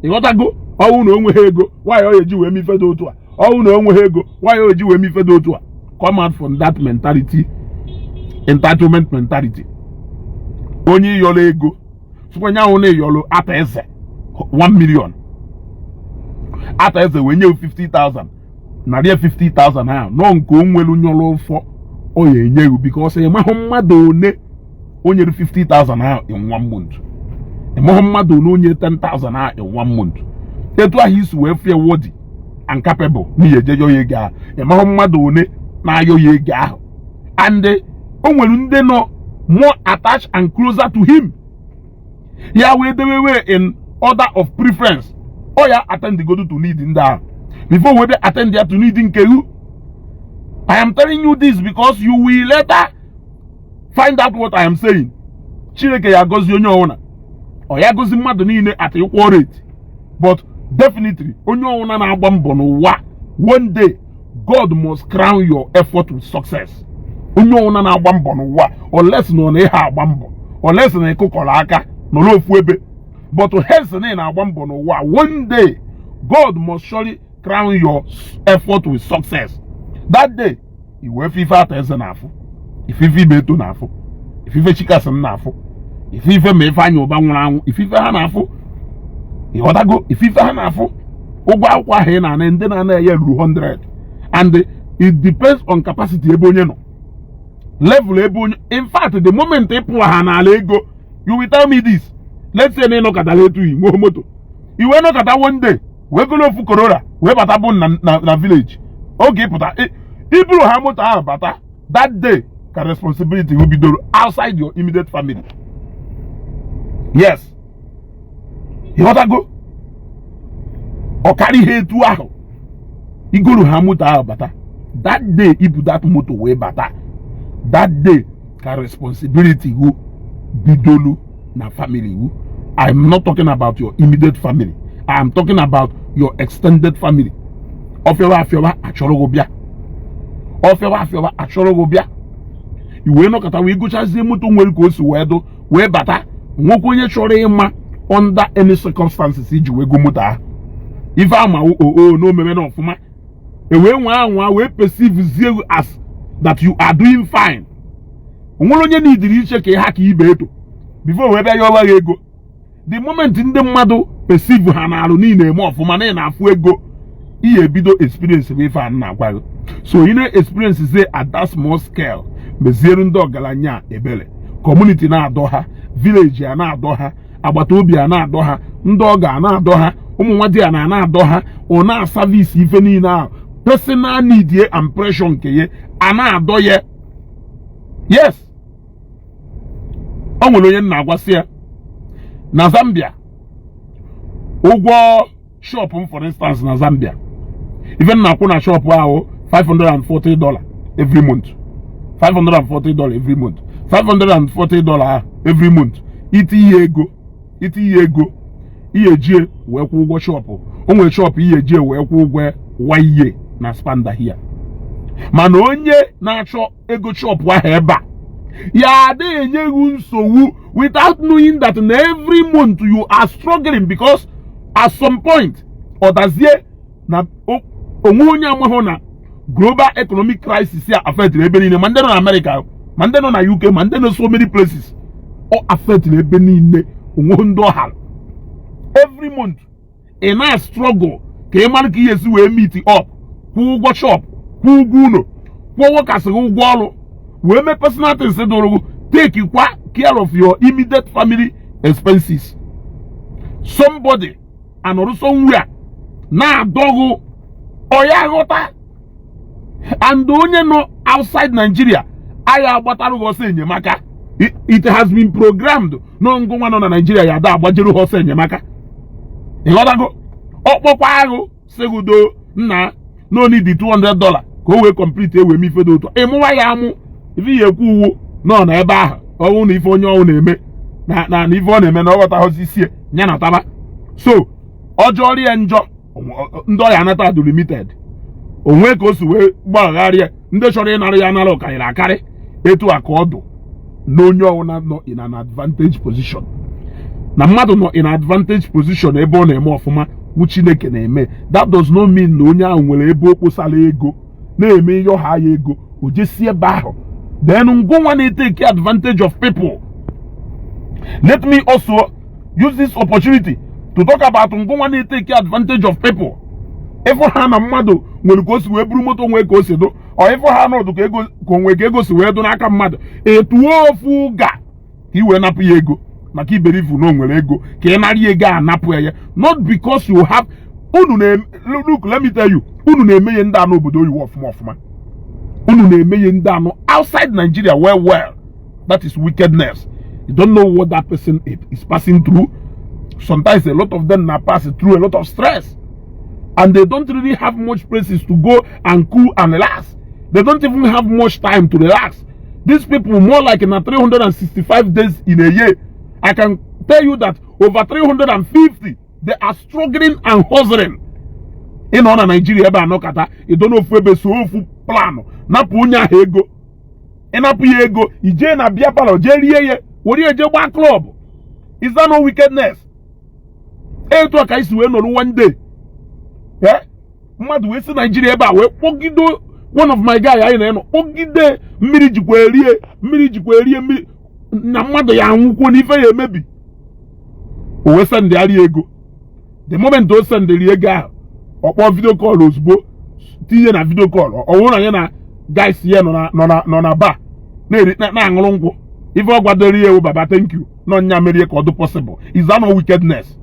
Ịghọtago? Ọwụ na o nweghị ego nwaanyị ọ ya eji wee mife dị otu a, ọwụ na o nweghị ego nwaanyị ọ ya eji wee mife dị otu a. Come out from that mentality, entitlement mentality. Onye ịyọrọ ego sịkwa nyanwụ na ịyọrọ ata eze 1 million, ata eze wee nye 50,000, narị 50,000 ahụ nọ nke o nwelu nyọrọ ụfọ ọ ya enye gị, because ịmahụ mmadụ one o nyere 50,000 ahụ in one month, ịmahụ mmadụ one onye 10,000 ahụ in one month. Etu ahụ isi wee fie worthy and capable n'ihi eje yọ ya ego ahụ, ịmahụ mmadụ one na-ayọ ya ego ahụ, and o nwere ndị nọ more attached and closer to him, ya wee dewewe in order of preference. Ọ ya attend godo to need ndị ahụ before wee bịa attend ya to need nke you. I am telling you this because you will later find out what I am saying. Chineke ya agọzi onye ọwụna, ọ ya gozi mmadụ niile at equal rate, but definitely onye ọwụna na-agba mbọ n'ụwa, one day God must crown your effort with success. Onye ọwụna na-agba mbọ n'ụwa, unless na ọ na ihe agba mbọ, unless na ịkụkọrọ aka nọrọ ofu ebe, but hence na ị na-agba mbọ n'ụwa, one day God must surely crown your effort with success. That day iwee ife ata eze na-afụ, ife ibe eto na-afụ, ife chikasị na-afụ, ife ma ife anya ụba nwụrụ anwụ, ife ha na-afụ, ịghọtago? Ife ha na-afụ, ụgwọ akwụkwọ ahụ ị na-ana, ndị na-ana ya ruru 100, and it depends on capacity ebe onye nọ, level ebe onye. In fact, the moment ị pụrụ ha n'ala ego, you will tell me this. Let's say na ịnọkọtara etu i nwee moto, i wee nọkọta one day wee golo ofu Corolla wee bata bụ na village. Oge ịpụta iburu ha moto ahụ bata, that day ka responsibility will bidoro outside your immediate family. Yes, ịghọtago? Ọ karịa ihe etu ahụ igoro ha moto ahụ bata, that day ibu that moto wee bata, that day ka responsibility wu bidolu na family wu. I'm not talking about your immediate family, I'm talking about your extended family. Ọfịawa afịawa achọrọ gị bịa, ọfịawa afịawa achọrọ gị bịa. I wee nọkọta wee gochazie moto nwere ka o si wee dụ wee bata, nwekwa onye chọrọ ịma under any circumstances iji wee go moto ahụ. Ife ama oo na omeme na ọfụma, e wee nwee anwa wee perceive zie as that you are doing fine. Onwere onye n'idiri iche ka ịha ka ibe eto before wee bịa yọwa ya ego. The moment ndị mmadụ perceive ha na-arụ niile eme ọfụma na ị na-afụ ego, ihe ebido experience bụ ife a na-agwa gị. So ị na-experience say at that small scale, meziere ndị ọgaranya ebere. Community na-adọ ha, village a na-adọ ha, agbata obi a na-adọ ha, ndị ọga a na-adọ ha, ụmụ nwa di a na na-adọ ha, ọ na-aservice ife niile ahụ, personal need ye and pressure nke ya a na-adọ ya. Yes, o nwere onye nna agwasị ya na Zambia, ụgwọ shop m, for instance, na Zambia, ife m na-akwụ na shop ahụ, $540 every month, $540 every month, $540 ahụ every month. Itinye ego, itinye ego, ihe ejie wee kwụ ụgwọ shop. O nwere shop ihe ejie wee kwụ ụgwọ one year na Aspamda here. Mana onye na-achọ ego shop ahụ ebe a ya adịghị enye gị nsogbu without knowing that na every month you are struggling, because at some point ọ dazie na onwe onye amahụ na global economic crisis ya affect ebe niile, ma ndị nọ na America, ma ndị nọ na UK, ma ndị nọ so many places. Ọ affect ebe niile, onwe ndị ọha. Every month ị na-struggle ka ị mara ka ihe esi wee meet up, kwụọ ụgwọ shop, kwụọ ụgwọ ụlọ, kwụọ workers gị ụgwọ ọrụ, wee mee personal things dụrụ gị, take kwa care of your immediate family expenses. Somebody anọrụ somewhere na-adọghụ ọya ghọta, and onye nọ outside Nigeria agha agbatara gị ọsọ enyemaka. It has been programmed nọ ngụnwa nọ na Nigeria ya ada agbajere ha ọsọ enyemaka. Ịghọtago? Ọkpọkwa ahụ sịgụdo nna no need $200 ka o wee complete ewe m ife dị otu ịmụwa ya amụ. Ife ya ekwu uwu nọ na ebe ahụ ọnwụ na ife onye ọnwụ na-eme na ife ọ na-eme na ọ ghọtaghọzi isi ya na taba so ọjọọ rie njọ. Ndị ọya anata dị limited onwe ka o si wee gbagharịa ndị chọrọ ịnara ya anara karịrị akarị. Etu a ka ọ dụ na onye ọwụna nọ in an advantage position, na mmadụ nọ in advantage position ebe ọ na-eme ọfụma wụ Chineke na-eme. That does not mean na onye ahụ nwere ebe o kposara ego na-eme ihe ọha ya ego o jesi ebe ahụ. Then ngụnwa na-etake advantage of people. Let me also use this opportunity to talk about ngụnwa na-etake advantage of people. Ịfụ ha na mmadụ nwere ka o si wee buru moto, nwee ka o si dụ, ọ ịfụ ha n'ọdụ ka ego ka o nwee ka ego si wee dụ n'aka mmadụ, etuo ofu ụga ka ị wee napụ ya ego maka iberivu na o nwere ego, ka ị nara ego a napụ ya, not because you have. Unu na, look, let me tell you, unu na-emeghe ndị anụ obodo oyibo ọfụma ọfụma, unu na-emeghe ndị anụ outside Nigeria well well. That is wickedness. You don't know what that person is passing through. Sometimes a lot of them na pass through a lot of stress and they don't really have much places to go and cool and relax. They don't even have much time to relax. These people, more like in a 365 days in a year, I can tell you that over 350 they are struggling and hustling. Ị nọ na Naijiria ebe anọkata ịdọ n'ofu ebe, so ofu plan napụ onye ahụ ego, ịnapụ ya ego, ijee na beer parlour jee rie ya, were ya jee gbaa club. Is that no wickedness? Etu a ka anyị si wee nọrọ one day, mmadụ wee si Naijiria ebe a wee kpọgide one of my guy anyị na-enọ, kpọgide mmiri jikwa erie mmiri, jikwa erie mmiri na mmadụ ya anwụkwuo n'ife ya emebi. O wee sendịarị ego. The moment o sendịrị ego ahụ, ọ kpọọ video call ozugbo, tinye na video call, ọ bụrụ na ya na guys ya nọ na bar na-eri na-aṅụrụ nkwụ. Ife ọ gwadoro ya ewu, "Baba, thank you," nọ nya merie ka ọ dị possible. Is that not wickedness?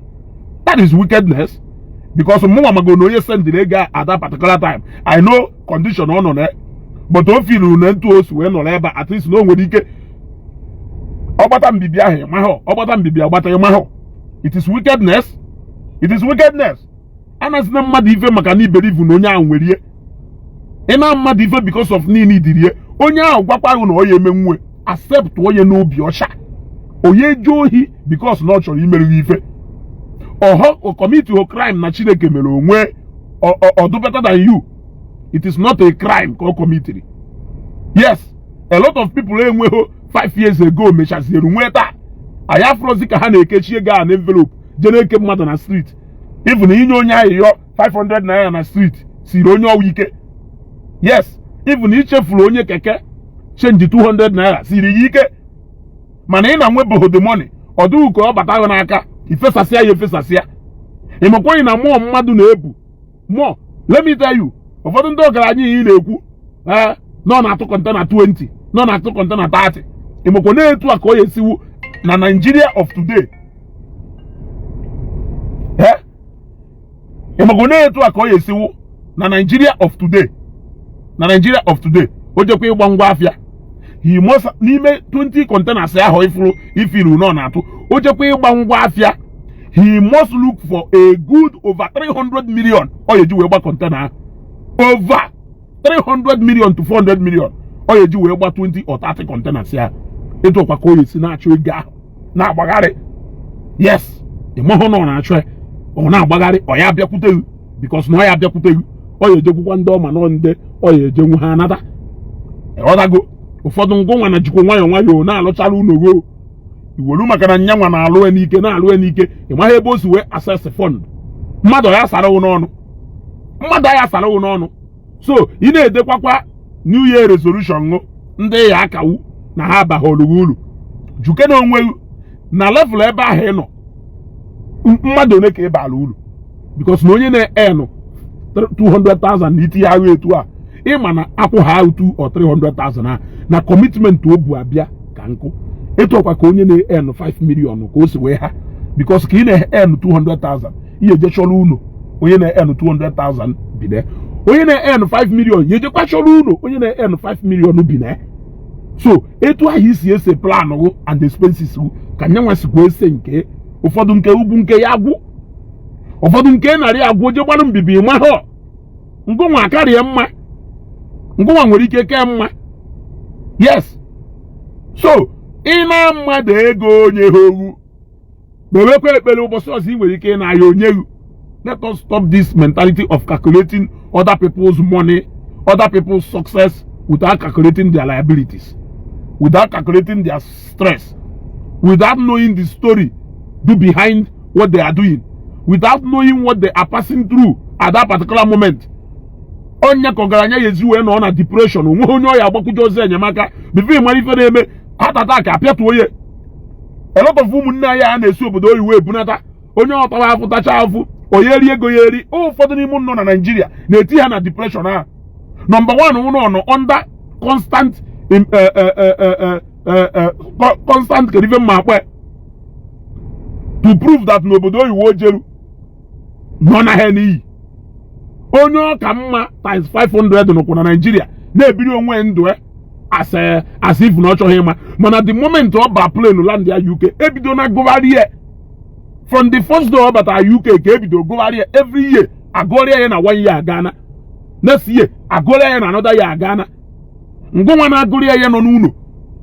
That is wickedness, because mụnwa mago na onye sendịrị ego at that particular time, I know condition ọ nọ na, but o filu na ntu o si wee nọrọ ebe a, at least na o nwere ike ọgbata mbibi ahụ ịmahụ, ọgbata mbibi agbata ịmahụ. It is wickedness. It is wickedness. Anazina mmadụ ife maka na iberivu na onye ahụ nwere ihe. Ị na mmadụ ife because of niile idirie onye ahụ, gwakwa ahụ na ọ ya eme nwe accept onye n'obi ọcha. Onye eje ohi because na ọ chọrọ imerụghị ife ọhọ, commit ho crime na Chineke mere onwe ọdụ better than you. It is not a crime ka ọ commitiri. Yes, a lot of people enweghị 5 years ago mechaziere nwee taa. Anyị afụrọzi ka ha na-ekechi ego a na envelope jee na-eke mmadụ na street. Even inye onye ahịhịọ 500 naira na street siri onye ọwa ike. Yes, even ichefuru onye keke change 200 naira siri ya ike. Mana ị na-nwebeghị the money, ọ dịghị ka ọ bata gị n'aka, ifesasịa ya efesasịa. Ị makwaghị na mmụọ mmadụ na-ebu mmụọ. Let me tell you, ụfọdụ ndị ọgaranya ị na-ekwu ee nọ na-atụ container 20, nọ na-atụ container 30, ị makwa na-etu a ka ọ ya esiwu na Nigeria of today? Ee, ị makwa na-etu a ka ọ ya esiwu na Nigeria of today? Na Nigeria of today, o jekwa ịgba ngwa afịa, he must n'ime 20 containers ahụ ifuru ifiru nọ na-atụ, o jekwa ịgba ngwa afịa, he must look for a good over 300 million ọ ya eji wee gba container ahụ. Over 300 million to 400 million ọ ya eji wee gba 20 or 30 containers ya. Etu ọkwa ka o esi na-achọ ego ahụ na-agbagharị. Yes, ịmahụ na ọ na-achọ ya, ọ na-agbagharị, ọ ya abịakwute gị, because na ọ ya abịakwute gị, ọ ya ejekwukwa ndị ọma nọ ndị ọ ya ejenwu ha anata. Ịghọtago? Ụfọdụ ngụnwa na jikwa nwayọọ nwayọọ na-alụchara ụlọ go iwelu maka na nyanwa na-alụ ya n'ike, na-alụ ya n'ike. Ị maghị ebe o si wee access fund. Mmadụ ya sara n'ọnụ, mmadụ ya sara n'ọnụ. So ị na-edekwakwa New Year resolution ṅụ ndị ya akawu na ha abaghị olu uru. Juke na onwe na level ebe ahụ ị nọ, mmadụ one ka ị bara uru? Because na onye na-enụ 200,000 na itinye ahụ etu a, ịma na akwụ ha 2 or 300,000 a na commitment o bu abịa ka nkụ. Etu ọkwa ka onye na-en 5 million ka o si wee ha, because ka ị na-en 200,000, ihe eje chọrọ unu. Onye na-en 200,000 bi na onye na-en 5 million ya ejekwa chọrọ unu. Onye na-en 5 million bi na. So etu ahụ isi ese plan gụ and expenses gụ ka nyanwa sikwa ese nke ụfọdụ, nke ugwu nke ya agwụ, ụfọdụ nke narị agwụ je gbalụ mbibi mahụ. Ngụnwa akarịa mma, ngụnwa nwere ike kee mma. Yes, so ị na mmadụ ego onye ha owu, kpewekwa ekpere ụbọchị ọzọ ị nwere ike ị na-aya onye gị. Let us stop this mentality of calculating other people's money, other people's success, without calculating their liabilities, without calculating their stress, without knowing the story do behind what they are doing, without knowing what they are passing through at that particular moment. Onye ka ọgaranya ya ezi wee nọ na depression, onweghị onye ọ ya agbakwuje ozi enyemaka. Before mara ife na-eme, heart attack apịatuo ya. A lot of ụmụnne anyị a na-esi obodo oyibo ebunata, onye ọtawa afụ tacha afụ, onye eri ego ya eri. Ụfọdụ n'ime nọ na Naijiria na-eti ha na depression ahụ. Number one, ụnọ nọ under constant constant, kedu ife mma akpọ, to prove that n'obodo oyibo jeru nọ na ha n'iyi. Onye ọka mma times 500 nọkwa na Naijiria na-ebiri onwe ndụ as if na ọ chọghị ịma. Mana the moment ọ ba plane land ya UK, ebido na gụgharị ya. From the first day ọ batara UK ka ebido gụgharị ya. Every year agụọrịa ya na one year agana, next year agụọrịa ya na another year agana. Ngụnwa na-agụrịa ya nọ n'ụlọ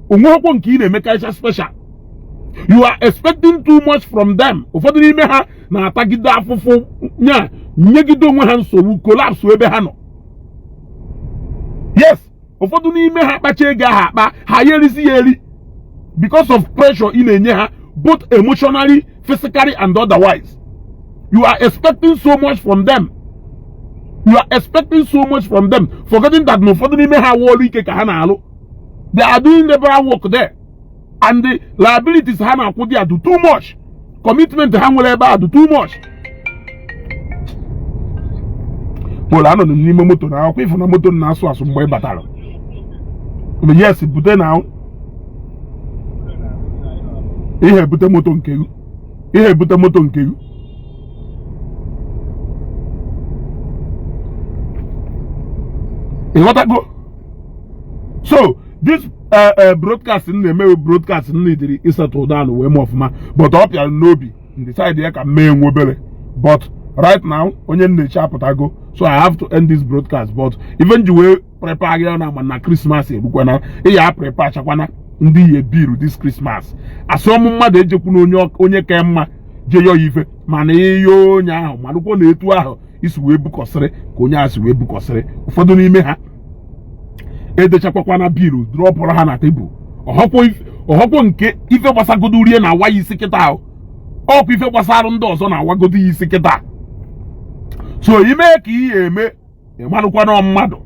onweghịkwo nke ị na-emekarịcha special. You are expecting too much from them. Ụfọdụ n'ime ha na-atagide afụfụ nya nyegide onwe ha nsogbu, collapse ebe ha nọ. Yes, ụfọdụ n'ime ha kpacha ego ahụ akpa, ha ya erisi ya eri because of pressure ị na-enye ha, both emotionally, physically and otherwise. You are expecting so much from them. You are expecting so much from them, forgetting that na ụfọdụ n'ime ha awụ ọrụ ike ka ha na-alụ. They are doing liberal work there, and the liabilities ha na-akwụ there do too much. Commitment ha nwere ebe a do too much. Pol anọ m n'ime moto na akwụkwọ ịfụ na moto na-asụ asụ mgbe ị batara. Yes, bute na ihe, bute moto nke gị, ihe bute moto nke gị. Ịghọtago? So this broadcast m na-eme, broadcast m neediri ịsettle down wee mee ọfụma, but ọ pịara n'obi m decide ya ka m mee nwe obere. But right now onye m na-eche apụtago, so I have to end this broadcast. But even ji wee prepare ya na ama na Christmas erukwana, ị ya prepare chakwana ndị ihe biru this Christmas. Asị ọmụ mmadụ ejekwu na onye ka mma jee yọọ ya ife, mana ihe onye ahụ malụkwa na etu ahụ isi wee bukọsịrị ka onye ahụ si wee bukọsịrị. Ụfọdụ n'ime ha edechakwakwana bill dropụrụ ha na tebụl. Ọhọkwọ nke ife gbasagodo rie na-awa ya isi kịta ahụ, ọkwa ife gbasara ndị ọzọ na-awagodo ya isi kịta. So ime ka ihe eme, ịmarụkwa na mmadụ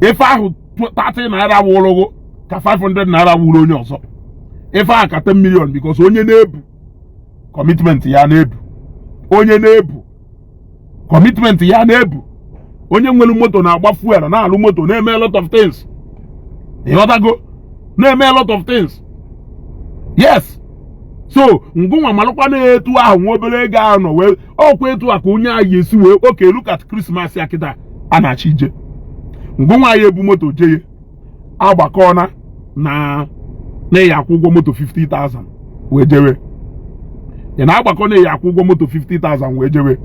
ife ahụ 30 naira wụrụgo ka 500 naira wụrụ onye ọzọ, ife ahụ ka 10 million, because onye na-ebu commitment ya na-ebu, onye na-ebu commitment ya na-ebu, onye nwere moto na-agba fuel, na-alụ moto, na-eme a lot of things. Ịghọtago? Na-eme a lot of things. Yes, so ngụnwa malụkwa na-etu ahụ nwa obere ego ahụ nọ wee ọkwa etu a ka onye ahụ esi wee oke. Look at Christmas ya kịta a na-achọ ije, ngụnwa ya ebu moto jeye agbakọna na na ya akwụ ụgwọ moto 50,000 wee jewe. Ị na-agbakọ na ya akwụ ụgwọ moto 50,000 wee jewe.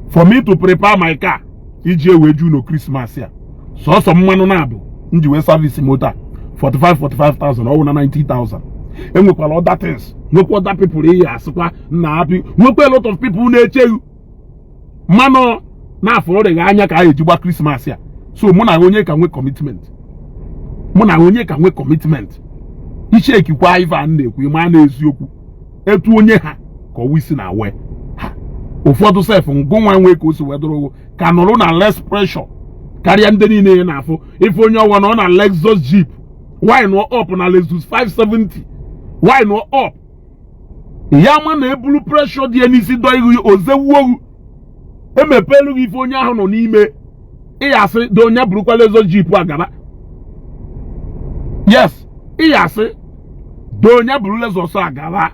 For me to prepare my car iji wee ju no Christmas ya, sọsọ mmanụ na-abụ nji wee service moto a 45 45,000, ọ wụ na 90,000. Enwekwara other things, nwekwa other people iyi asịkwa nna happy, nwekwa a lot of people na-echeghị mmanụ na-afụ ọrịa anya ka a eji gba Christmas ya. So mụ na onye ka nwe commitment, mụ na onye ka nwe commitment. Ichekikwa ife a na-ekwu, ịma na eziokwu etu onye ha ka ọwa isi na wee ha. Ụfọdụ sef ngụnwa nwe ka o si wee dụrụ ka nọrọ na less pressure karịa ndị niile ya na-afụ. Ife onye ọwa nọ na Lexus Jeep, why nọ up na Lexus 570, why nọ up ya ma na ebulu pressure dị ya n'isi dọ ihu ozewuogu emepelu gị ife onye ahụ nọ n'ime ị asị dị onye burukwa Lexus Jeep agaba. Yes, ị asị dị onye buru Lexus agaba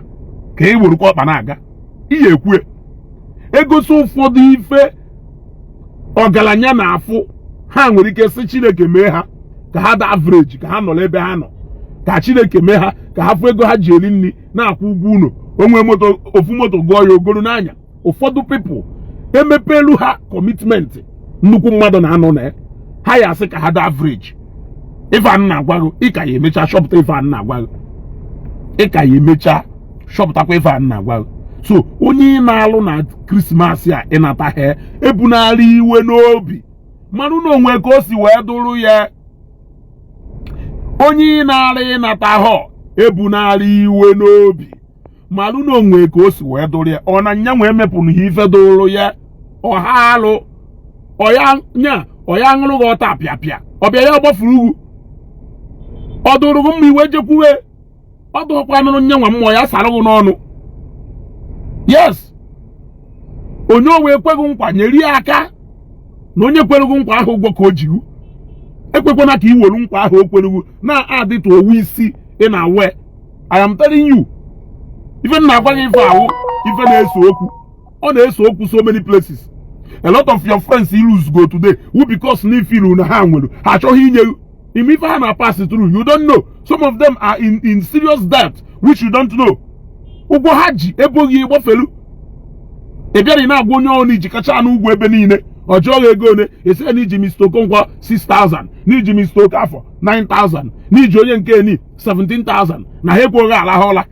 ka ị werukwa ọkpa na-aga. Ihe ekwu egosi ụfọdụ ife ọgaranya na-afụ, ha nwere ike sị Chineke mee ha ka ha da average, ka ha nọrọ ebe ha nọ, ka Chineke mee ha ka ha fụ ego ha ji eri nri na-akwụ ụgwọ ụlọ, onwe moto ofu moto gụọ ya ogoro n'anya. Ụfọdụ people emepelu ha commitment nnukwu mmadụ na-anọ na ya, ha ya asị ka ha da average. Ife a na-agwa gị, ị ka ya emecha chọpụta. Ife a na-agwa gị, ị ka ya emecha chọpụtakwa. Ife a na-agwa gị. So onye ị na-alụ na Christmas a ịnata ha ebunara iwe n'obi, marụ na onwe ka o si wee dụrụ ya. Onye ị na-alụ ịnata ha ebunara iwe n'obi, marụ na onwe ka o si wee dụrụ ya. Ọ na nya nwee mepụrụ ha ife dụrụ ya ọha alụ ọya nya ọya ṅụrụ gị ọta pịa pịa ọbịa ya gbafuru ugwu ọ dụrụ gị mma iwe jekwuwe. Ọ dụghịkwa nụrụ nye nwa mmụọ ya sara gị n'ọnụ. Yes, onye o wee kweghị nkwa, nyere ya aka na onye kwereghị nkwa ahụ ụgwọ ka o jiwu. Ekwekwana ka i welu nkwa ahụ o kwereghị na-adịtụ owu isi ị na-awe. I am telling you, ife m na-agwa gị, ife ahụ, ife na-ese okwu, ọ na-ese okwu so many places. A lot of your friends you lose go today who, because na ifilu na ha nwere, ha achọghị inye ime ife ha na pass through. You don't know, some of them are in serious debt which you don't know. Ụgwọ ha ji eboghị gbafelu. Ị bịara, ị na-agwa onye ọrụ iji kacha anụ ụgwọ ebe niile, ọ jụọ gị ego ole, esi na iji Mr. Okonkwo 6000, n'iji Mr. Okafọ 9000, n'iji onye nke ni 17,000, na ha ekweghị alahụ ụla.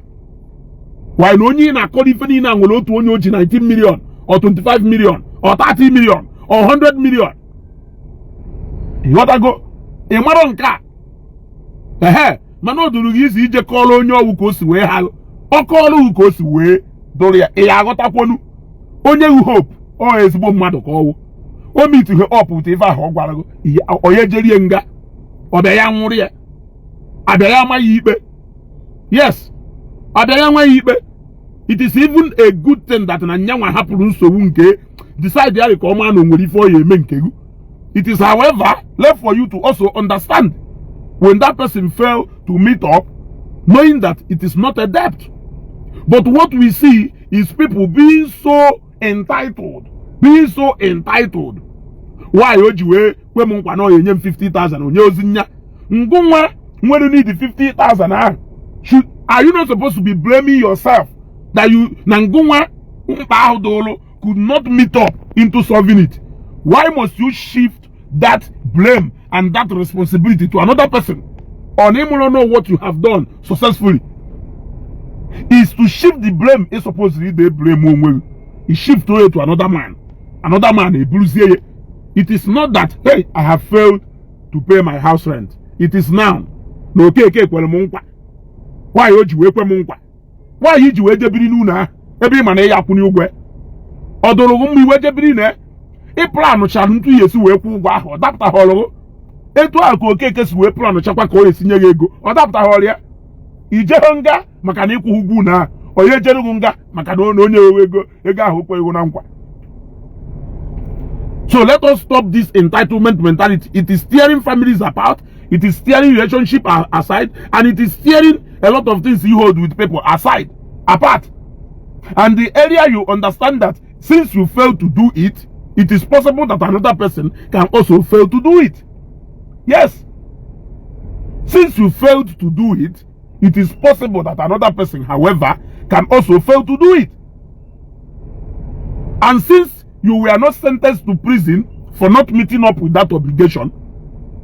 Why na onye ị na-akọrọ ife niile a nwere otu onye o ji 19 million or 25 million or 30 million or 100 million? Ịghọtago? Ị marọ nke a? Ehe, mana o duru gị izi ije kọọrọ onye ọwụ ka o si wee ha ọ kọọrọ ka o si wee dụrụ ya. Ị ya aghọtakwonu onye wu Hope ọ ezigbo mmadụ ka ọwụ o meet up with ife ahụ ọ gwara gị. Onye jerie nga, ọbịa ya nwụrụ ya, abịa ya amaghị ikpe. Yes, abịa ya amaghị ikpe. It is even a good thing that na nyanwa hapụrụ nsogbu nke decide ya ka ọ maa na o nwere ife ọ ya eme nke gị. It is, however, left for you to also understand when that person fail to meet up, knowing that it is not a debt. But what we see is people being so entitled, being so entitled. Why o ji wee kwe m nkwa na ọ ya enye m 50,000, onye ozi nya ngụnwa nwere need 50,000 ahụ? Should are you not supposed to be blaming yourself that you na ngụnwa mkpa ahụ dụlụ could not meet up into solving it? Why must you shift that blame and that responsibility to another person? On him know what you have done successfully is to shift the blame. Is supposed to dey blame onwe gị, he shift to another man, another man eburuzie ya. It is not that, "Hey, I have failed to pay my house rent." It is now na Okeke kwere m nkwa. Nwaanyị o ji wee kwe m nkwa, nwaanyị iji wee jebiri n'ụlọ ahụ ebe ị ma na ị ya akwụnye ụgwọ, ọ dụrụ gị mma iwe jebiri na ị planụchara ntu ya esi wee kwụ ụgwọ ahụ, ọ dapụtaghọrọ gị. Etu ahụ ka Okeke si wee planụchakwa ka ọ esi nye gị ego, ọ dapụtaghọrọ ya. Ijehụ nga maka na ịkwụ ụgwọ ụlọ ahụ, onye jere gị nga maka na onye wewe ego, ego ahụ okwe na nkwa. So let us stop this entitlement mentality. It is tearing families apart, it is tearing relationship aside, and it is tearing a lot of things you hold with people aside, apart. And the earlier you understand that since you fail to do it, it is possible that another person can also fail to do it. Yes, since you failed to do it, it is possible that another person, however, can also fail to do it. And since you were not sentenced to prison for not meeting up with that obligation,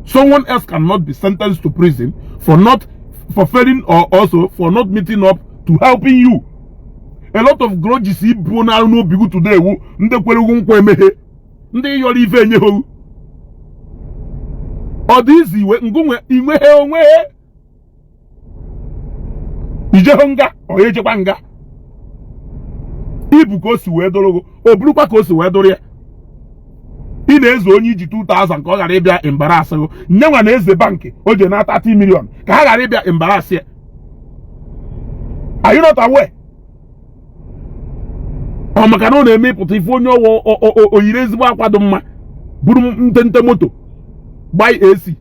someone else cannot be sentenced to prison for not for failing or also for not meeting up to helping you. A lot of grudges ibu na n'obi gị today wu ndị kwere ugwu nkwa emeghe, ndị yọrọ ife enyeghị. Ọ dị izi iwe ngụnwe inweghe onwe ijehụ nga, ọ ya ejekwa nga. Ibu ka o si wee dụrụ gị, o burukwa ka o si wee dụrụ ya. Ị na-eze onye iji 2000 ka ọ ghara ịbịa embarrass gị. Nyenwa na eze bankị o ji na 30 million ka ha ghara ịbịa embarrass ya. Are you not aware? Ọ maka na ọ na-eme ịpụta ife onye ọwụ oyiri ezigbo akwa dị mma, buru ntente moto gbaa AC,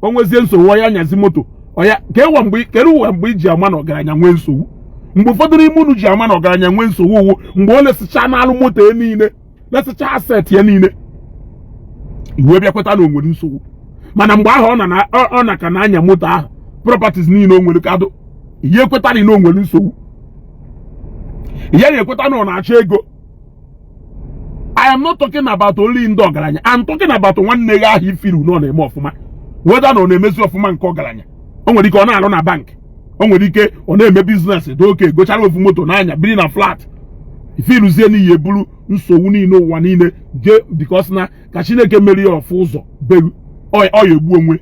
o nwezie nsogbu, ọ ya nyazi moto ọya ka ewa. Mgbe kedu ụwa mgbe iji ama na ọgaranya nwee nsogbu? Mgbe ụfọdụ n'ime unu ji ama na ọgaranya nwee nsogbu uwu mgbe o lesịcha n'alụ moto ya niile, lesịcha asset ya niile, iwe bịa kweta na o nwere nsogbu. Mana mgbe ahụ ọ na ka na-anya moto ahụ, properties niile o nwere kadụ, ihe ekweta na o nwere nsogbu, ihe na-ekweta na ọ na-achọ ego. I am not talking about only ndị ọgaranya. I'm talking about nwanne gị ahụ ifiru na ọ na-eme ọfụma, whether na ọ na-emezi ọfụma nke ọgaranya. O nwere ike ọ na-arụ na bank, o nwere ike ọ na-eme business dị oke, gochara ofu moto n'anya, biri na flat. Ifiruzie n'ihi eburu nsogbu niile ụwa niile jee, because na ka Chineke mere ya ọfụ ụzọ begu, ọ ya egbu onwe.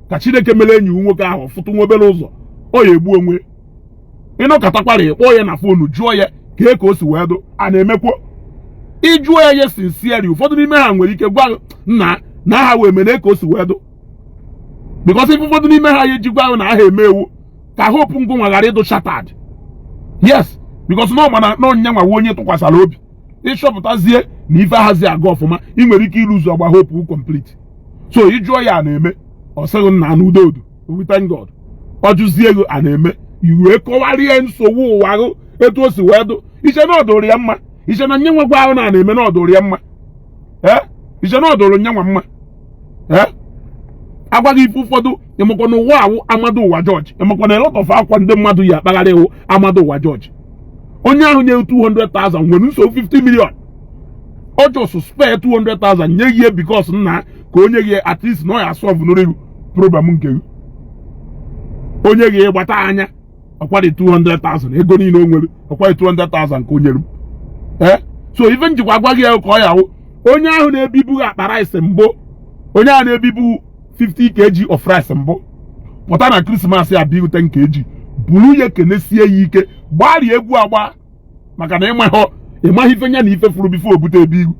Ka Chineke mere enyi nwoke ahụ ọfụtụ nwa obere ụzọ, ọ ya egbu onwe. Ịnọkọtakwara, ịkpọọ ya na phone, jụọ ya kee ka o si wee dụ a na-emekwo. Ịjụọ ya ye sincerely, ụfọdụ n'ime ha nwere ike gwa nna na aha wee mere ka o si wee dụ, because ife ụfọdụ n'ime ha ya eji gwa ahụ na aha eme ewu. Ka hope ngụnwa ghara ịdụ shattered. Yes, because na ọ mana na ọnya nwawa onye tụkwasara obi. Ịchọpụtazie na ife ahazi aga ọfụma, ị nwere ike ịlụzu ọgba hope complete. So ị jụọ ya, na-eme, ọ sịghị nna na udo udo, we thank God. Ọ jụzie ego a na-eme, iwee kọwarịa nsogbu ụwa gụ etu o si wee dụ. Iche na ọ dụrụ ya mma? Iche na nye nwekwa ahụ na na-eme na ọ dụrụ ya mma? Ee, iche na ọ dụrụ nyanwa mma? Ee, agwaghị ife ụfọdụ. Ịmakwa na ụwa awụ amadu ụwa George? Ịmakwa na a lot of akwa ndị mmadụ yi akpagharị iwu amadu ụwa George? Onye ahụ nye 200,000 nwere nsogbu 50 million. Ọ just spare 200,000 nye ihe because nna ka onye gị at least na ọ ya solve n'origu problem nke gị. Onye gị gbata anya ọkwari 200,000, ego niile o nwere, ọkwari 200,000 ka o nyere m. Ee, so ife njikwa agwa gị ya ka ọ ya wụ onye ahụ na-ebibu akpa rice mbụ, onye ahụ na-ebibu 50 kg of rice mbụ, pụta na Christmas ya biu 10 kg, buru ya, kenesie ya ike, gbarie egwu agba, maka na ịmaghị ịmaghị ife nya na ife furu before obute ebe ihu.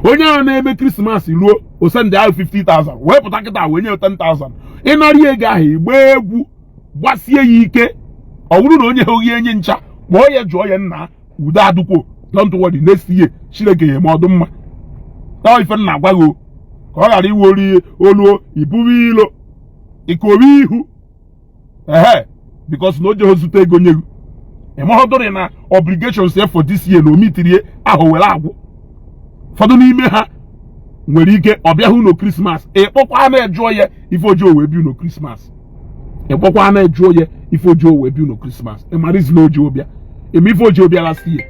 Onye ahụ na-eme Christmas ruo osendị ahụ 50,000 wee pụta kịta wee nye 10,000, ịnarị ego ahụ, igba egwu, gbasie ya ike. Ọ bụrụ na onye hụghị enye ncha, kpọọ ya, jụọ ya, nna, udo adụkwo, don't worry, next year Chineke ya eme ọdụ mma. Ọ ife nna agwa gị o, ka ọ ghara iwe olu oluo iburu ilo ikowe ihu ehe, because na o jeghị zute ego nye gị. Ịmahọdụrị na obligations ya for this year na omitirie ahụ were agwụ. Ụfọdụ n'ime ha nwere ike ọ bịahụ no Christmas, ịkpọkwa na-ejụọ ya ife ojoo wee bi no Christmas, ịkpọkwa na-ejụọ ya ife ojoo wee bi no Christmas. Ịmara na oji bịa eme ife ojoo bịa last year.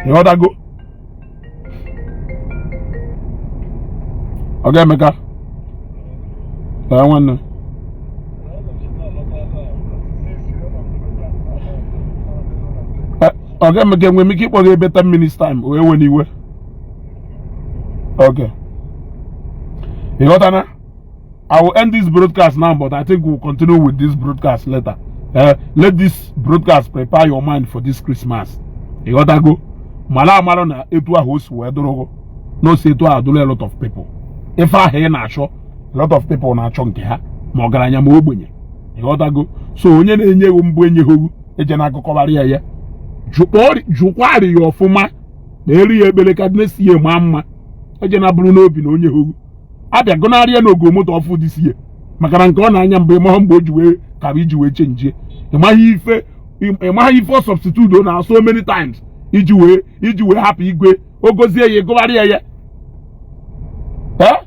Ịghọtago? Ọ ga-emeka. Ee, nwanne. Ọ ga-emeka, enwe m ike ịkpọ gị ebe 10 minutes time wee we n'iwe? Okay, ịghọtana? I will end this broadcast now, but I think we'll continue with this broadcast later. Let this broadcast prepare your mind for this Christmas. Ịghọtago? Mara amara na etu ahụ o si wee dụrụgo na o si etu ahụ dụrụ a lot of people. Ife ahụ ị na-achọ, a lot of people na-achọ nke ha, ma ọgaranya ma ogbenye. Ịghọtago? So onye na-enye ewu mbụ enyeghị eje na akụkọbara ya ya, jụkwarị ya ọfụma na elu ya ekpere ka next year maa mma. Eje na bụrụ n'obi na onye hụrụ abịa gụnarị ya n'ogo moto ọfụ this year, maka na nke ọ na-anya mbụ, ịmaghị mgbe o ji wee kara iji wee chenjie. Ịmaghị ife ọ substitute na so many times iji wee hapụ igwe ogozie ya ịgụgharị ya ya. Ee,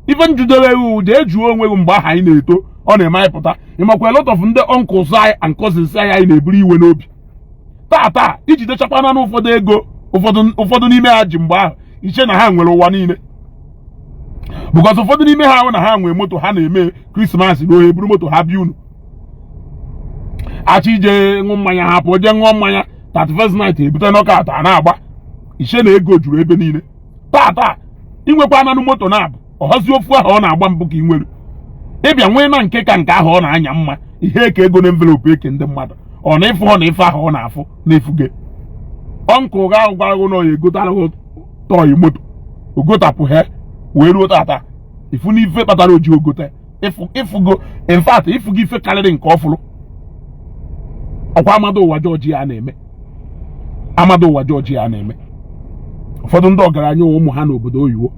ife njidere ewu jee jụọ onwe gị. Mgbe ahụ anyị na-eto, ọ na-eme anyị pụta, ịmakwa a lot of ndị uncles anyị and cousins anyị, anyị na-eburu iwe n'obi. Taa taa iji dechakwana na ụfọdụ ego ụfọdụ n'ime ha ji mgbe ahụ, iche na ha nwere ụwa niile, because ụfọdụ n'ime ha ahụ na ha nwee moto, ha na-eme Christmas ruo, ha eburu moto ha bịa unu achọ ije ṅụ mmanya, ha pụọ jee ṅụọ mmanya. 31st night ebute knockout a na-agba, iche na ego juru ebe niile. Taa taa inwekwa ananụ moto na-abụ ọhazi ofu ahụ ọ na-agba mbụ ka ị nwere ịbịa nwee na nke ka nke ahụ ọ na-anya mma. Ihe eke ego na envelope eke ndị mmadụ ọ na ịfụ ọ na ife ahụ ọ na-afụ na-efuge. Uncle ga ahụ gwara gị na ọ ya egotara gị toy moto, ogotapụ ha wee ruo tata. Ifu na ife kpatara o ji ogote ịfụgo, in fact ịfụgo ife karịrị nke ọ fụrụ. Ọkwa amadu ụwa George ya na-eme, amadu ụwa George ya na-eme. Ụfọdụ ndị ọgaranya ụmụ ha n'obodo oyibo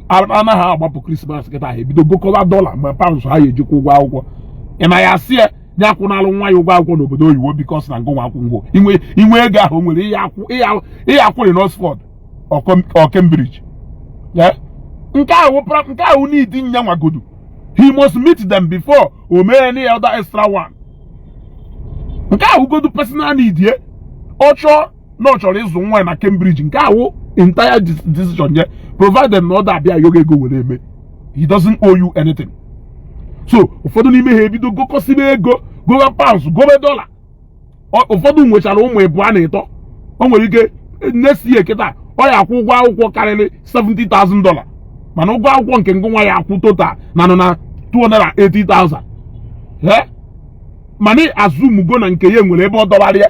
anaghị agbapụ Christmas kịta, ha ebido gokọba dollar ma pounds ha ya ejikwa ụgwọ akwụkwọ. Ị na ya asị ya nye akwụnalụ nwa ya ụgwọ akwụkwọ n'obodo oyibo, because na ngụnwa akwụ ngwọ inwe ego ahụ o nwere ihe akwụrị n'Oxford or Cambridge. Nke ahụ nke ahụ need nya nwagodu, he must meet them before o mee any other extra one. Nke ahụ godu personal need ye. Ọ chọọ na ọ chọrọ ịzụ nwa ya na Cambridge, nke ahụ entire decision ye, provided na ọ da-abịa yoga ego were eme. He doesn't owe you anything. So ụfọdụ n'ime ha ebido gokọsibe ego, gobe pounds, gobe dollar. Ụfọdụ nwechara ụmụ ịbụọ na ịtọ, o nwere ike next year kịta ọ ya akwụ ụgwọ akwụkwọ karịrị $70,000, mana ụgwọ akwụkwọ nke ngụ nwa ya akwụ total na nọ na 280,000. Ee, mana azụmugo na nke ya nwere ebe ọ dọbara ya.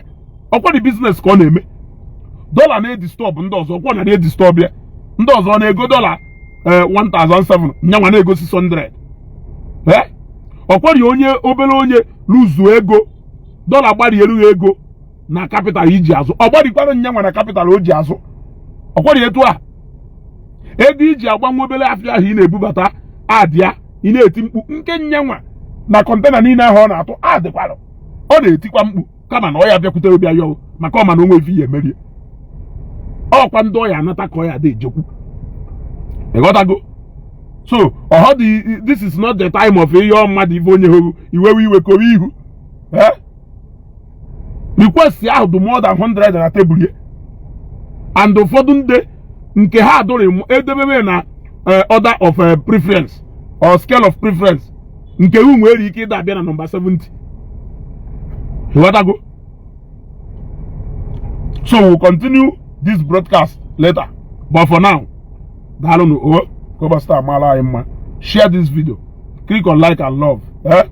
Ọkwa dị business ka ọ na-eme, dollar na-edisturb ndị ọzọ, ọkwa na na-edisturb ya. Ndị ọzọ na-ego dollar 1007, nyanwa na-ego 600. Ee, Ọkwari onye obere onye luzuo ego, dọla gbari elu ya, ego na capital iji azụ, ọ gbarikwara nya nwa na capital o ji azụ. Ọkwari etu a ego iji agbanwe obere afịa ahụ ị na-ebubata adịa, ị na-eti mkpu nke nyanwa na container niile ahụ ọ na-atụ adịkwara, ọ na-etikwa mkpu, kama na ọ ya bịakwutere bịa yọọ maka ọ ma na onwe ife ya emerie. Ọkwa ndị ọya anata ka ọ ya dị ejekwu, ịghọtago? So ọhọ dị, this is not the time of ịyọ mmadụ ife onye hụrụ iwewe iwe kowe ihu. Eh, request ahụ dị more than 100 na tebụl ya, and ụfọdụ ndị nke ha adụrị edebebe na order of preference or scale of preference, nke unu nwere ike ịda abịa na nọmba 70, ịghọtago? So we'll continue this broadcast later, but for now, daalụnụ o. Ka ụbọchị taa mara anyị mma. Share this video, click on like and love, eh?